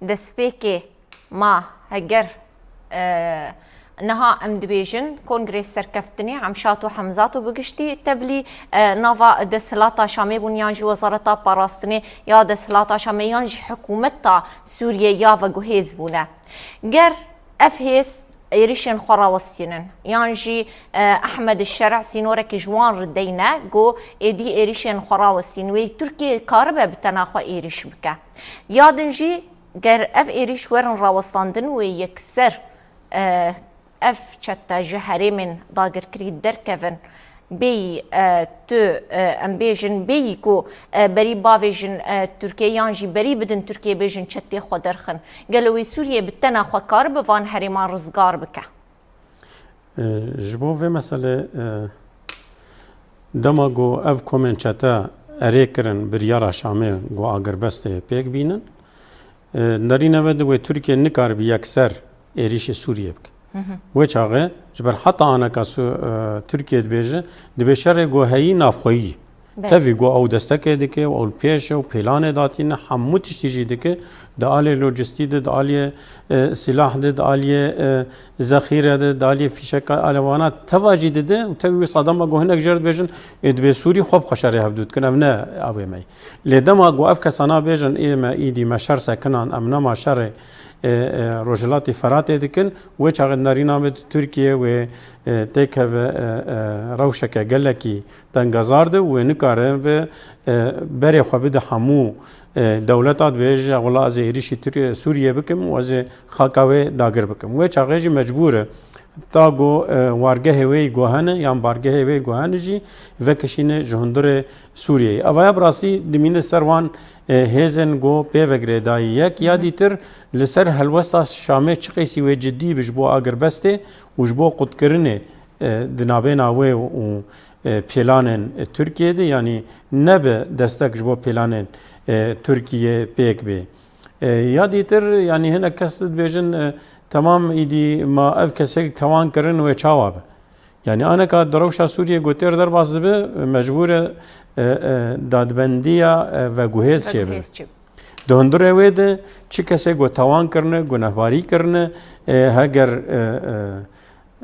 destpêkê ma heger, e, niha em dibêjin Kongrê Serkeftinê Hemşat û Hemzat û bi giştî tevlî, e, nava desthilata Şamê bûn yan jî Wezareta Parastinê ya desthilata Şamê yan jî hikûmeta Sûriyê ya veguhêz bûne. Ger ev hêz êrîşên xwe rawestînin yan jî, e, Ehmed Şer'a sînorekî ji wan re deyne ku êdî êrîşên xwe rawestîn, wê Tirkiye karibe bi tena xwe êrîş bike. Ya din jî ger ev êrîş werin rawestandin wê yekser, e, ev çete ji herêmên dagirkirî derkevin, bêyî, e, tu, e, em bêjin, bêyî ku, e, berî bavêjin, e, Tirkiye yan jî berî bidin Tirkiye bêjin çetê xwe derxin. Gelo wê Sûriye bi tena xwe karibe van herêman rizgar bike? E, ji bo vê meselê, e, dema ku ev komên çete erê kirin biryara Şamê ku agirbestê pêk bînin, e, nerîne ve di wê Tirkiye nikaribe yekser êrîşê Sûriyê bike. Hı hı. Wê çaxê ji ber heta aneka Su-, e, Tirkiye dibêje, dibê şerê ku heyî navxweyî. Belê. Tevî ku ew destekê dike û ew li pêş e û pêlanê datîne, hemû tiştî jî dike, di aliyê lojistî de, di aliyê, e, sîlah de, di aliyê, e, zexîre de, di aliyê fîşeka alevana teva jî dide û tevî wisa dema ku hinek jê re dibêjin, ê dibê Sûrî xwe bi xwe şerê hevdû dikin, ev ne avê me ye. Lê dema ku ev kesana bêjin, ê me îdî me şer sekinan, em nema şerê, e, e, Rojhilatî Feratê dikin, wê çaxê nerîna me di Tirkiye wê, e, têkeve, e, e, rewşeke gelekî tengezar de û wê nikare ve, e, berê xwe bide hemû, e, dewleta dibêje, wela ez ê êrîşî Tirkiye, Sûriye bikim û ez ê xaka wê dagir bikim. Wê çaxê jî mecbûr e, ta ku, e, wargehê wê yî ku hene yan bargehê wê yî ku hene jî vekişîne ji hundirê Sûriyeyê. Evaya bi rastî dimîne ser wan, e, hêzên ku pê ve girêdayî. Yek ya Hı hı. dîtir li ser helwesta Şamê çi qeysî wê cidî bi ji bo agirbestê û ji bo qutkirinê, e, di navbêna wê û, e, pêlanên, e, Tirkiyê de, yanî nebe destek ji bo pêlanên, e, Tirkiye pêk bê. E, ya dîtir, yanî hinek kes dibêjin, e, temam îdî ma ev kesek tewan kirin wê çawa be? Yanî aneka di rewşa Sûriyê ku têr derbas dibe, mecbûr e, e, e, dadbendiya, e, veguhêz çêbe. Veguhêz çêbe. Di hundirê wê de çi kesê ku tewan kirine, gunehbarî kirine, e, heger, e,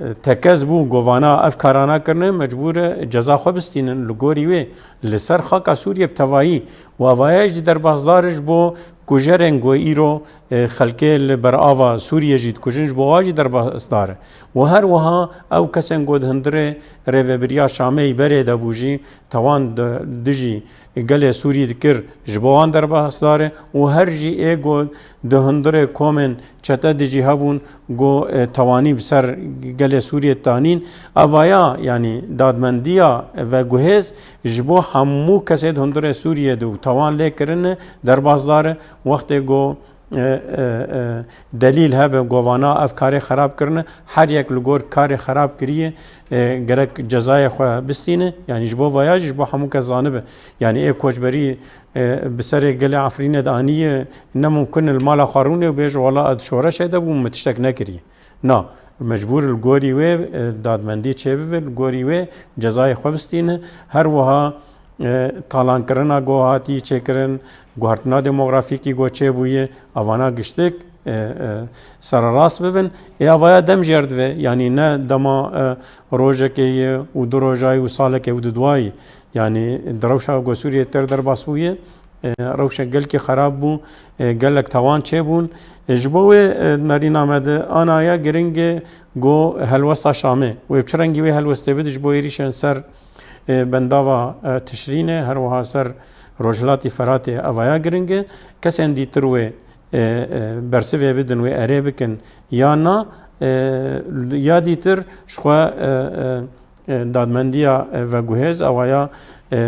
e, e, tekez bû ku vana ev karana kirine, mecbûr e ceza xwe bistînin li gorî wê. Li ser xaka Sûriyê bi tevayî û evaya jî derbasdar e ji bo kujerên ku îro, e, xelkê li ber ava Sûriyê jî dikujin, ji bo wa jî derbasdar e. Û her wiha ew kesên ku di hundirê rêvebiriya Şamê yî berê de bû jî tawan di, dijî gelê Sûrî dikir, ji bo wan derbasdar e û her jî ê ku di hundirê komên çete dijî hebûn ku, e, tewanî bi ser gelê Sûriyê tanîn. Evaya, yanî dadmendiya veguhêz ji bo hemû kesê di hundirê Sûriyê de û tawan lê kirine derbasdar e. Wextê ku e, e, e, delîl hebe govana ev karê xerab kirine, her yek li gor karê xerab kiriye, e, gerek cezayê xwe bistîne. Yanî ji bo vaya jî ji bo hemû kes zanibe. Yanî ê koçberî, e, bi serê gelê Efrînê de aniye, ne mumkin e li mala xwe rûnê û bêje, wala ez di şoreşê de bûm, min tiştek nekiriye. Na, mecbûr li gorî wê, e, dadmendî çêbibe, li gorî wê cezayê xwe bistîne. Her wiha, e, talankirina ku hatî çêkirin, guhertina demografîkî ku çêbûye, evana giştik, e, e, sererast bibin. Ê avaya dem jêr dive, yanî ne dema, e, rojekê ye û du roja ye û salekê û di dua ye. Yanî di rewşa ku Sûriyê ter derbas bûye, e, rewşek gelkî xerab bû, e, gelek tawan çêbûn. E, ji bo wê, e, nerîna me de ana ya giring e ku helwesta Şamê. Wê bi çi rengî wê helwestê bide ji bo êrîşên ser, e, bendava, e, Tişrînê, her wiha ser Rojhilatî Feratê, evaya giring e. Kesên dîtir wê, e, e, bersivê bidin, wê erê bikin ya na, e, ya dîtir ji xwe, e, e, e, dadmendiya, e, veguhêz, awaya, e,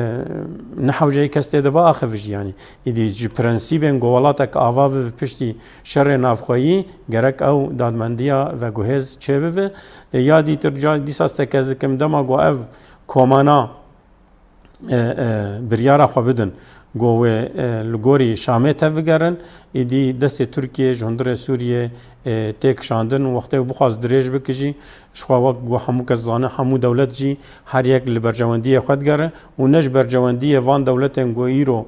ne hewceyî kes tê de biaxivî jî, yanî. Îdî ji prensîbên ku welatek ava bibe piştî şerê navxweyî, gerek ew dadmendiya veguhêz çêbibe. E, ya dîtir ca dîsa stekez dikim, dema ku ev komana, e, e, biryara xwe bidin, ku wê, e, li gorî Şamê tevbigerin, îdî destê Tirkiyê ji hundirê Sûriyê, e, tê kişandin û wextê bixwaz dirêj bike jî, ji xwe wek ku hemû kes dizane, hemû dewlet jî her yek li berjewendiyê xwe digere û ne ji berjewendiyê van dewletên ku îro,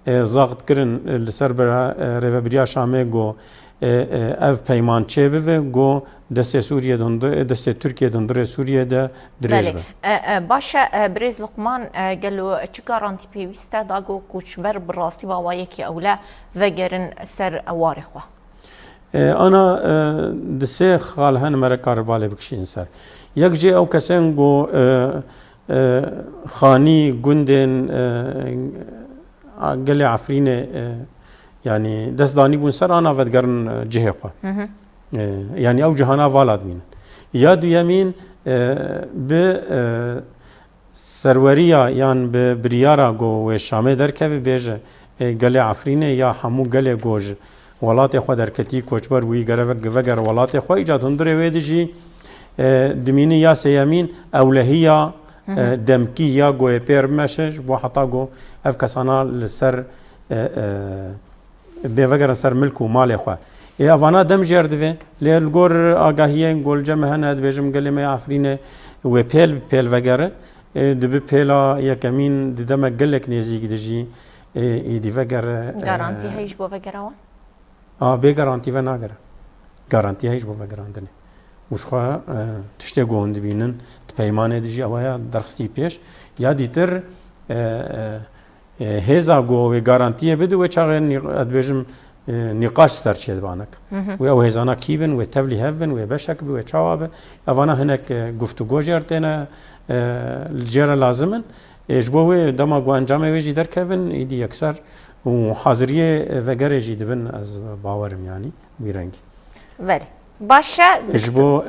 e, zaxt kirin, e, li ser bira-, e, rêvebiriya Şamê ku, e, e, ev peyman çêbibe, ku destê Sûriyê di hundir-, destê Tirkiyê di hundirê Sûriyê de dirêj Belê. be. E, e, baş e, e, birêz Luqman, e, gelo çi garantî pêwîst e da ku koçber bi rastî bi awayekî ewle vegerin ser warê xwe? E, ana, e, di sê xal hene, me re kare balê bikişînin ser. Yek jê ew kesên ku, e, e, xanî gundên, e, a, gelê Efrînê, e, yanî dest danîbûn ser, ana vedigerin, e, cihê xwe. Hı hı. E, yanî ew cihana vala dibînin. Ya duyemîn, e, bi, e, serweriya yan bi biryara ku wê Şamê derkeve, bêje, e, gelê Efrînê ya hemû gelê ku ji welatê xwe derketî, koçber bûyî, gere ve-, vegere welatê xwe, îca di hundirê wê de jî, e, dimîne. Ya sêyemîn, ewlehiya, Hı hı. e, demkî ya ku ê pêr meşe, ji bo heta ku ev kesana li ser, e, e, bê vegerin ser milk û malê xwe. Ê evana dem jêr divê. Lê li gor agahiyên ku li cem me hene, dibêjim gelê me Efrînê wê pêl bi pêl vegere. Ê, dibi pêla yekemîn di demek gelek nêzîk de jî, ê, êdî vegere, e, Garantî heye ji bo vegera wan? A, bê garantî venagere. Garantî heye ji bo vegerandinê. Û ji xwe, e, tiştê ku hûn dibînin, di peymanê de jî ew heye derxistî pêş. Ya dîtir, e, e, e, hêza ku wê garantiyê bide, wê çaxê nî-, ez dibêjim, e, nîqaş ser çêdibanek. Hı hı. Wê ew hêzana kî bin, wê tevlî hev bin, wê beşek bi, wê çawa bi. Evana hinek, e, guftûgo jê re têne, e, li cê re lazim in. Ê, ji bo wê dema ku encamê wê jî derkevin, êdî yekser û haziriyê vegerê jî dibin, ez bawerim, yanî wî rengî. Belê. Baş e, Ji bo,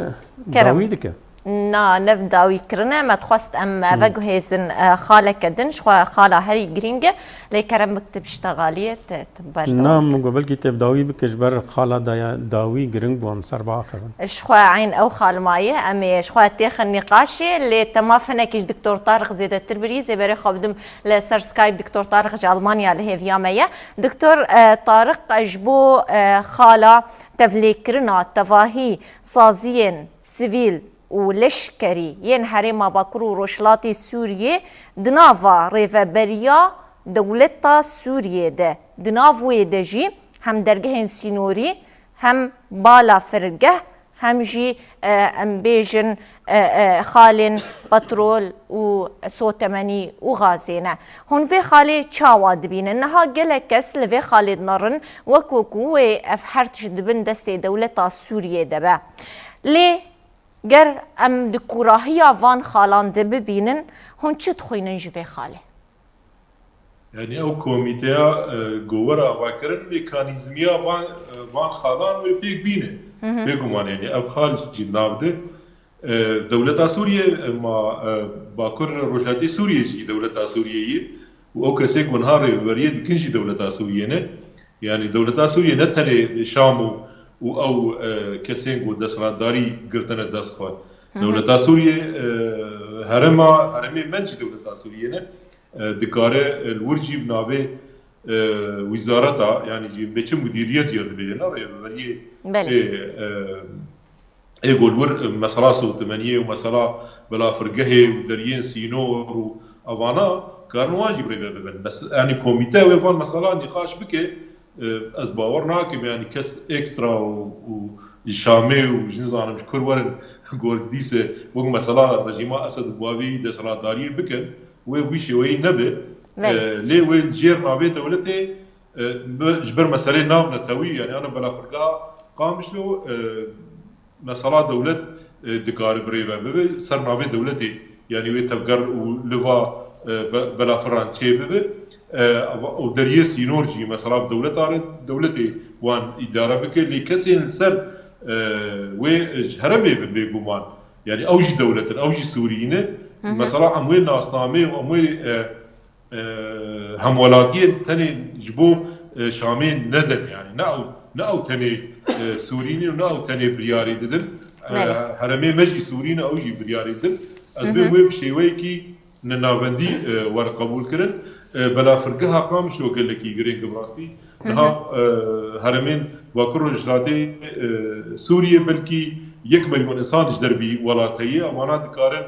e, Kerem. dawî dike. Na, ne bi dawî kirine, me dixwest em, e, Hmm. veguhêzin, e, xaleke din, ji xwe xala herî girîng e, lê kerem bik tu biştexaliyê, te, te ber Na, dawî min got belkî te bi dawî bike, ji ber xala daya-, dawî giring bû, em ser biaxivin. Ji xwe eyn ew xal maye, em ê ji xwe têxin nîqaşê, lê te maf hinekî ji Doktor Tariq zêdetir birî, zê berê xwe bidim li ser Skype, Doktor Tariq ji Almanya li hêviya me ye. Doktor, e, Tariq, ji bo, e, xala tevlêkirina tevahî saziyên sivîl û leşkerî yên Herêma Bakur û Rojhilatê Sûriyê di nava rêveberiya dewleta Sûriyê de, di nav wê de jî hem dergehên sînorî, hem bala firgeh, hem jî, e, em bêjin, e, e, xalên petrol û sotemenî û gazê ne. Hûn vê xalê çawa dibînin? Niha gelek kes li vê xalê dinerin, weko ku wê ev her tişt di bin destê dewleta Sûriyê de be. Lê ger em di kûrahiya van xalan de bibînin, hûn çi dixwînin ji vê xalê? Yanî ew komîteya, e, ku were avakirin, mekanîzmiya van, e, van xalan wê pêk bîne. Hı hı. Bêguman, yanî ev xal jî nav de, e, dewleta Sûriyê, e, ma, e, Bakur Rojhilatê Sûriyê jî dewleta Sûriyê ye û ew kesê ku niha rêveberiyê dikin jî dewleta Sûriyê ne. Yani dewleta Sûriyê ne tenê Şam û, û ew, e, kesên ku desthilatdarî girtine dest xwe. Dewleta Sûriyê, e, herêma, herêmê me jî dewleta Sûriyê ne. E, dikare, e, li wir jî bi navê, e, wizareta, yani jî bêçim mudiriyet ya dibêje, ne rêveberiyê Belê. ê, e, ê ku li wir, e, mesela sotemeniyê û mesela belafirgehê û deriyên sînor û evana karin wan jî bi rê ve bibin. Bes, yani komîte wê van mesela nîqaş bike, e, ez bawer nakim, yani kes ekstra û, û ji Şamê û ji nizanim ji kur werin gor dîse wek mesela rejîma Esed û bavî desthilatdariyê bikin, wê wî şêweyî nebe. Belê. E, lê wê li jêr navê dewletê, e, bi-, ji ber meselê navnetewî, yani ana belafirgeha Qamişlo, e, mesela dewlet, e, dikare bi rê ve bibe, ser navê dewletê, yani wê tevger û liva, e, be-, belafiran çê bibe, e, û deriyê sînor jî mesela bi dewleta re, dewletê wan îdare bike, lê kesên li ser, e, wê ji herêmê bin bêguman, yani ew jî dewlet in, ew jî Sûrî ne. Mesela em wê nasnamê û em wê, e, e, hemwelatiyên tenê ji bo, e, Şamê nedin, yani ne ew, ne ew tenê, e, Sûrî ne û ne ew tenê biryarê didin. E, Belê. Herêmê me jî Sûrî ne, ew jî biryarê didin. Ez bêm wê bi şêweyekî nenavendî, e, were qebûl kirin. E, belafirgeha Qamişlo gelekî girêng e bi rastî. Niha, e, herêmên Bakur Rojhilatê, e, Sûriyê belkî yek milyon insan ji derbî welat heye. Ewana dikarin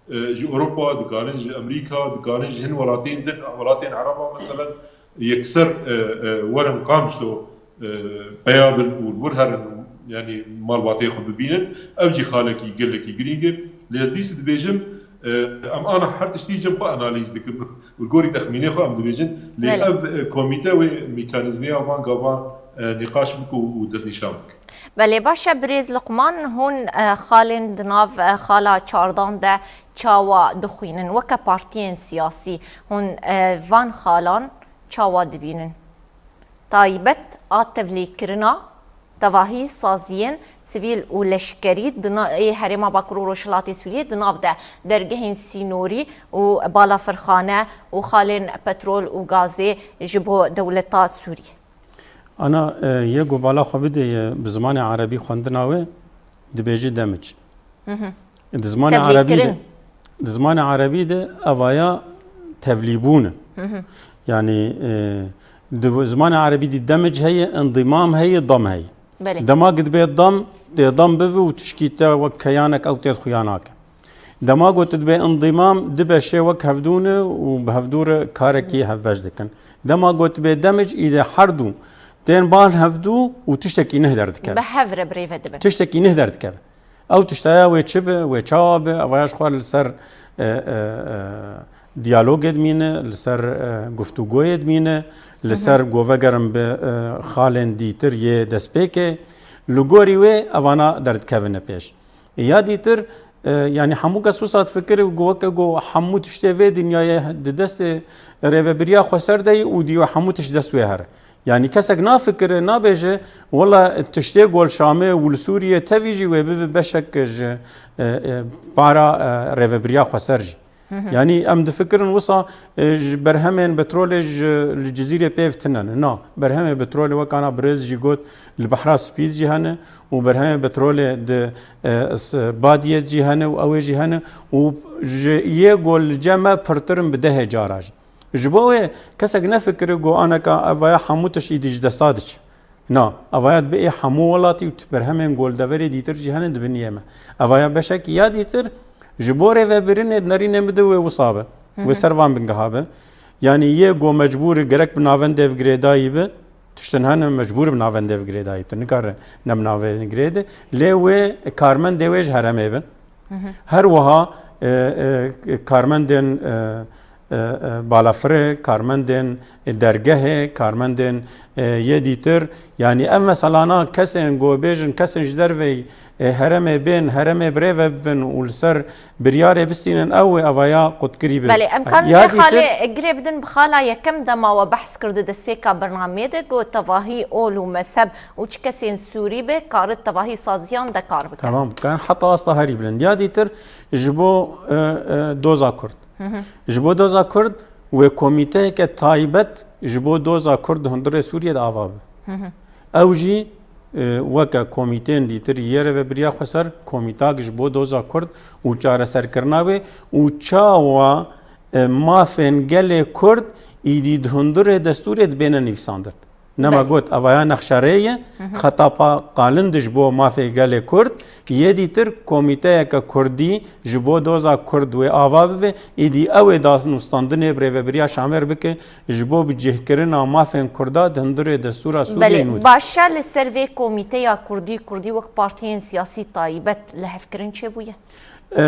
e, ji Ewropa, dikarin ji Amerîka, dikarin ji hin welatên din, welatên Ereba meselen, yekser, e, e, werin Qamişlo, e, peya bin û li wir herin, yani malbatê xwe bibînin. Ev jî xalekî gelekî girîng e. Lê ez dîsî dibêjim, e, em ana her tiştî cem xwe analîz dikin. Li gorî texmînê xwe em dibêjin. Lê Belê. ev, e, komîte wê mîkanîzmê van gavan, e, nîqaş bike û destnîşan bike. Belê, baş e, birêz Luqman, hûn, e, xalên di nav, e, xala çardan de çawa dixwînin? Weke partiyên siyasî hûn, e, van xalan çawa dibînin? Taybet a tevlîkirina tevahî saziyên sivîl û leşkerî di na-, ê Herêma Bakur û Rojhilatê Sûriyê di nav de dergehên sînorî û balafirxane û xalên petrol û gazê ji bo dewleta Sûriyê. Ana, e, yê ku bala xwe bidê ye bi zimanê erebî xwendina wê, dibêjî demic. Di zimanê Tevlîkirin. erebî de, di zimanê erebî de evaya tevlîbûn e. Yani, e, di zimanê erebî de demic heye, indîmam heye, dam heye. Belê. Dema ku dibê dam, dê dam bibe û tişkî te wek keyanek ew tê xuya nake. Dema got dibê indîmam, du beşê wek hevdû ne û bi hevdû re karekî hevbeş dikin. Dema got dibê demic, îdê her du tên ban hevdû û tiştekî neh derdikeve. Bi hev re bi rê ve dibin. Tiştekî neh derdikeve. Ew tiştaya wê çi be, wê çawa be, ev ya ji xwe li ser, e, e, e, diyalogê dimîne, li ser, e, guftûgoyê dimîne, li ser govegerin bi, e, xalên dîtir yê destpêkê. Li gorî wê evana derdikevine pêş. Ya dîtir, e, yanî hemû kes wisa difikire ku weke ku hemû tiştê vê dinyayê di destê rêvebiriya xweser de ye û dî hemû tişt dest wê here. Yanî kesek nafikire, nabêje, wela tiştê ku li Şamê û li Sûriyê tevî jî wê bibe beşek ji, e, e, para, e, rêvebiriya xweser jî. Yanî em difikirin wisa, e, ji berhemên petrolê ji, li Cizîrê pêv tune ne. Na, berhemê petrolê wek ana birêz jî got, li Behra Spî jî hene û berhemê petrolê di, e, s-, Badiyê jî hene û ew ê jî hene û ji yê ku li cem me pirtir in bi dehê cara jî. Ji bo wê kesek nefikire ku aneka evaya hemû tişt îdî ji desta diçe. Na, evaya dibe ê hemû welatî û berhemên ku li deverê dîtir jî hene dibin yê me. Evaya beşek ya dîtir ji bo rêvebirinê di nerînê min de wê wisa be. Wê ser van bingeha be. Yanî yê ku mecbûr e gerek bi navendê ve girêdayî be, tiştin hene mecbûr e bi navendê ve girêdayî be. Tu nikare ne bi navendê girêdayî be. Lê wê karmendê wê ji herêmê bin. Her wiha, e, e, karmendên, e, e, e, balafirê, karmendên, e, dergehê, karmendên, e, yê dîtir, yanî ev meselana kesên ku bêjin, kesên ji derveyî, e, herêmê bên, herêmê bi rê ve bibin û li ser biryarê bistînin, ew ê evaya qutkirî bin. Belê, em karin Ya vê dîtir xalê girê bidin bi xala yekem dema we behs kir di destpêka bernameyê de, ku tevahî ol û mezheb û çi kesên Sûrî be, kare tevahî saziyan de kar bike. Tamam, karin heta asta herî bilind. Ya dîtir ji bo, e, e, doza Kurd. Ji bo doza Kurd wê komîteyeke taybet ji bo doza Kurd di hundirê Sûriyê de ava be. Ew jî, e, weke komîteyên dîtir yê Rêvebiriya Xweser, komîtak ji bo doza Kurd û çareserkirina wê û çawa, e, mafên gelê Kurd îdî di hundirê destûrê dibêne nivîsandin. Nema Belê. got, evaya nexşerê ye, xeta pa qalin di ji bo mafê gelê Kurd, yê dîtir komîteyeke Kurdî ji bo doza Kurd wê ava bibe, îdî ew ê danûstandinê bi Rêvebiriya Şamêr bike, ji bo bicihkirina mafên Kurda di hundirê destûra Sûriyeyê Belê, nû de. baş e, li ser vê komîteya Kurdî, Kurdî wek partiyên siyasî taybet lihevkirin çêbûye? E,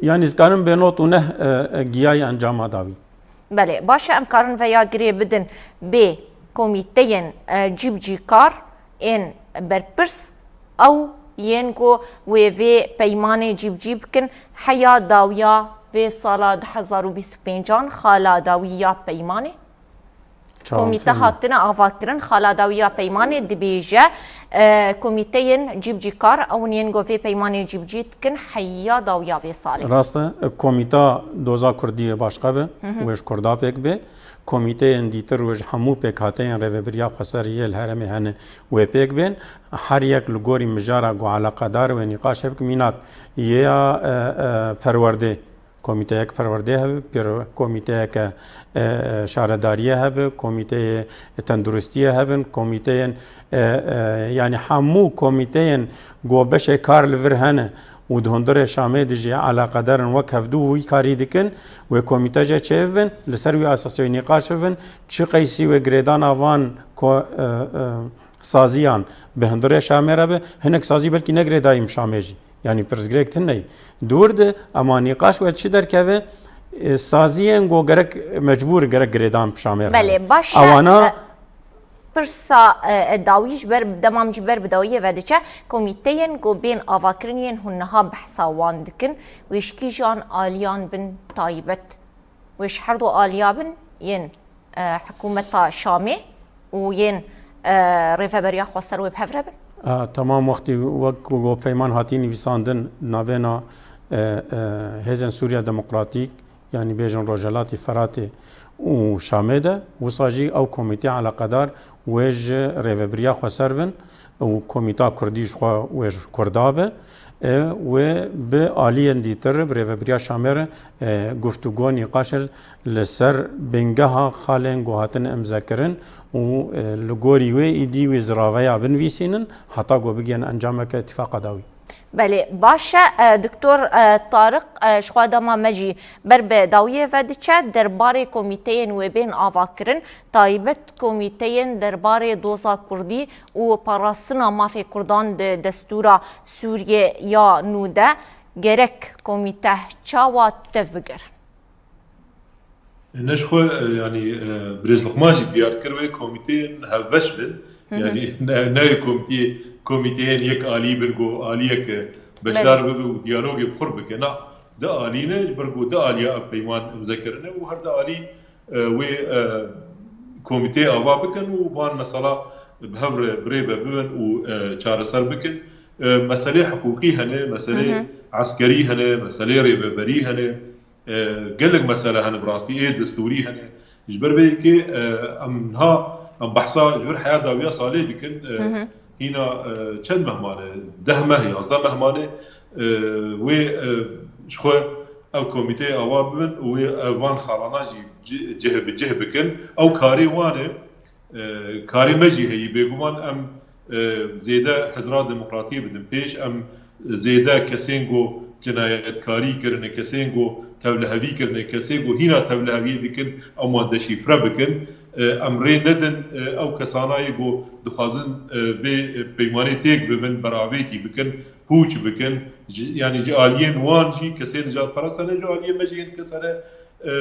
yanî, ez karim bê not û neh, e, e, giyayî encama dawî. Belê, baş e, em karin veya girê bidin bê komîteyên, e, cîbicîkar ên berpirs, ew yên ku wê vê peymanê cîbicî bikin, heya dawiya vê sala du hezar û bîst û pêncan xala dawî ya peymanê? Çawa Komîte peyman? hatine avakirin, xala dawiya peymanê dibêje, e, komîteyên cîbicîkar, ew yên ku vê peymanê cîbicî dikin, heya dawiya vê salê. Rast e, komîta doza Kurdî yê başqa be, wê ji Kurda pêk bê. Komîteyên dîtir wê ji hemû pêkhateyên Rêvebiriya Xweser yê li herêmê hene wê pêk bên. Her yek li gorî mijara ku eleqedar wê nîqaş hevik mînak yê ya, e, e, perwerdê. Komîteyek perwerdê hebe, pêro-, komîteyeke, e, e, şaredariyê hebe, komîteyê tenduristiyê hebin, komîteyên, e, e, yanî hemû komîteyên ku beşê kar li vir hene û di hundirê Şamê de jî eleqedar in wek hevdû wî karî dikin, wê komîte jê çêbibin, li ser wî esasê wê nîqaş bibin, çi qeysî wê girêdana van ko-, e, e, saziyan bi hundirê Şamê re be, hinek sazî belkî ne girêdayî bi Şamê jî. Yanî pirsgirêk tune ye. Dûr de, ema nîqaş wê çi derkeve? E, saziyên ku gerek mecbûr, gerek girêdan bi Şamê re Belê, hebe. baş e, Ewana e, pirsa, e, e, dawî ji ber, demam jî ber bi dawiyê ve diçe, komîteyên ku bên avakirin yên hûn niha behsa wan dikin, wê ji kîjan aliyan bin taybet? Wê ji her du aliya bin yên, e, hikûmeta Şamê û yên, e, Rêveberiya Xweser wê bi hev re bin? A, temam wextî wek ku peyman hatî nivîsandin navbêna, e, e, Hêzên Sûriya Demokratîk, yanî bêjin Rojhelatê Feratê û Şamê de, wisa jî ew komîtê eleqedar wê ji Rêvebiriya Xweser bin û komîta Kurdî ji xwe wê ji Kurda be. E, wê bi aliyên dîtir, bi Rêvebiriya Şamê re, e, guftûgo, nîqaş li ser bingeha xalên ku hatin imzekirin û, e, li gorî wê îdî wê ziraveya binivîsînin, heta ku bigihên encameke îtîfaqa dawî. Belê, baş e, e, Doktor, e, Tariq, e, ji xwe dema me jî ber bi dawiyê ve diçe, derbarê komîteyên wê bên avakirin, taybet komîteyên derbarê doza Kurdî û parastina mafê Kurdan di destûra Sûriyê ya nû de gerek komîte çawa tev bigerin? Ne ji xwe, e, yanî, e, birêz Luqman jî diyar kir wê komîteyên hevbeş bin. Hı hı. Yanî ne, ne wê komîteyê, komîteyên yek alî bin ku aliyek, e, beşdar Belê. bibe û diyalogê bi xwe bike. Na, di alî ne, ji ber ku di aliya ev peyman imze kirine û her di alî e, wê, e, komîteyê ava bikin û van mesela bi hev re bi rê ve bibin û, e, çareser bikin. E, meselê hiqûqî hene, meselê Hı hı. eskerî hene, meselê rêveberî hene, e, gelek mesele hene bi rastî, ê destûrî hene. Ji ber vê yekê, e, em niha em behsa ji vir heya dawiya salê dikin, e, Hı hı. hîna, e, çend meh mane? Deh meh, yazdeh meh mane, e, wê, e, ji xwe ev komîteyê ava bibin û wê ev van xalana jî ci-, cih bi cih bikin. Ew karê wan e, e, karê me jî heyî. Bêguman em, e, zêde hizra demokratiyê bidin pêş, em zêde kesên ku cinayetkarî kirine, kesên ku tevlihevî kirine, kesên ku hîna tevliheviyê dikin, em wan deşîfre bikin. E, em rê nedin, e, ew kesana yê ku dixwazin, e, vê peymanê têk bibin, beravêtî bikin, pûç bikin. Ji, yanî ji aliyên wan jî kesên nijadperest hene, ji aliyê me jî hin kes hene, e,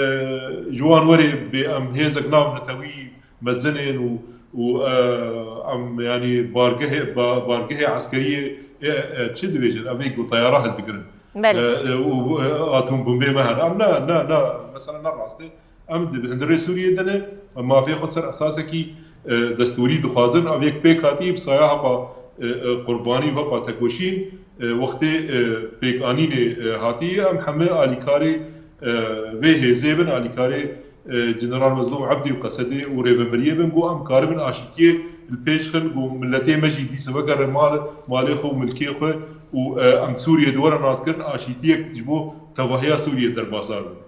ji wan werê bê em hêzek navnetewî mezinên û, û, e, em, yanî bargehê, ba-, bargehê eskeriyê, e, e, çi dibêjin? Ev ê ku teyara hildigirin. Belê. E, e, û, e, atom bombê me hene. Em ne, ne, ne, mesela ne rast e. Em di hundirê Sûriyê de ne, em mafê xwe ser esasekî, e, destûrî dixwazin. Ev yek pêk hatî bi saya heqa, e, e, qurbanî, heqa tekoşîn, e, wextê, e, pêkanînê, e, hatî, em hemî alîkarê, e, vê hêzê bin, alîkarê, e, General Mezlûm Ebdî û Qesedê û rêveberiyê bin, ku em karibin aşîtiyê li pêş xin, ku miletê me jî dîsa weke re mal, malê xwe û milkê xwe û, e, em Sûriyê di were naskirin, aşîtiyek ji bo tevahiya Sûriyê derbasdar bin.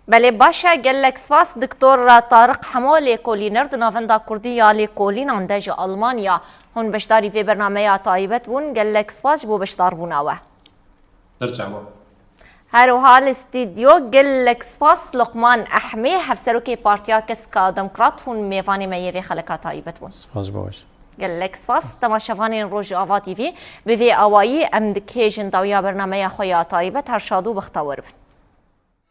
Belê, baş e, gelek spas. Doktor Tariq Hemo, lêkolîner di Navenda Kurdî ya Lêkolînan de ji Almanya, hûn beşdarî vê bernameya taybet bûn. Gelek spas ji bo beşdarbûna we. Ser çava. Her wiha li stûdyo gelek spas Luqman Ehmê, hevserokê Partiya Kesk a Demokrat, hûn mêvanê me yê vê xeleka taybet bûn. Spas ji bo we jî. Gelek spas. Temaşevanên Rojava T V, bi vê awayî em dikêjin dawiya bernameya xwe ya taybet. Her şad û bextewar bin.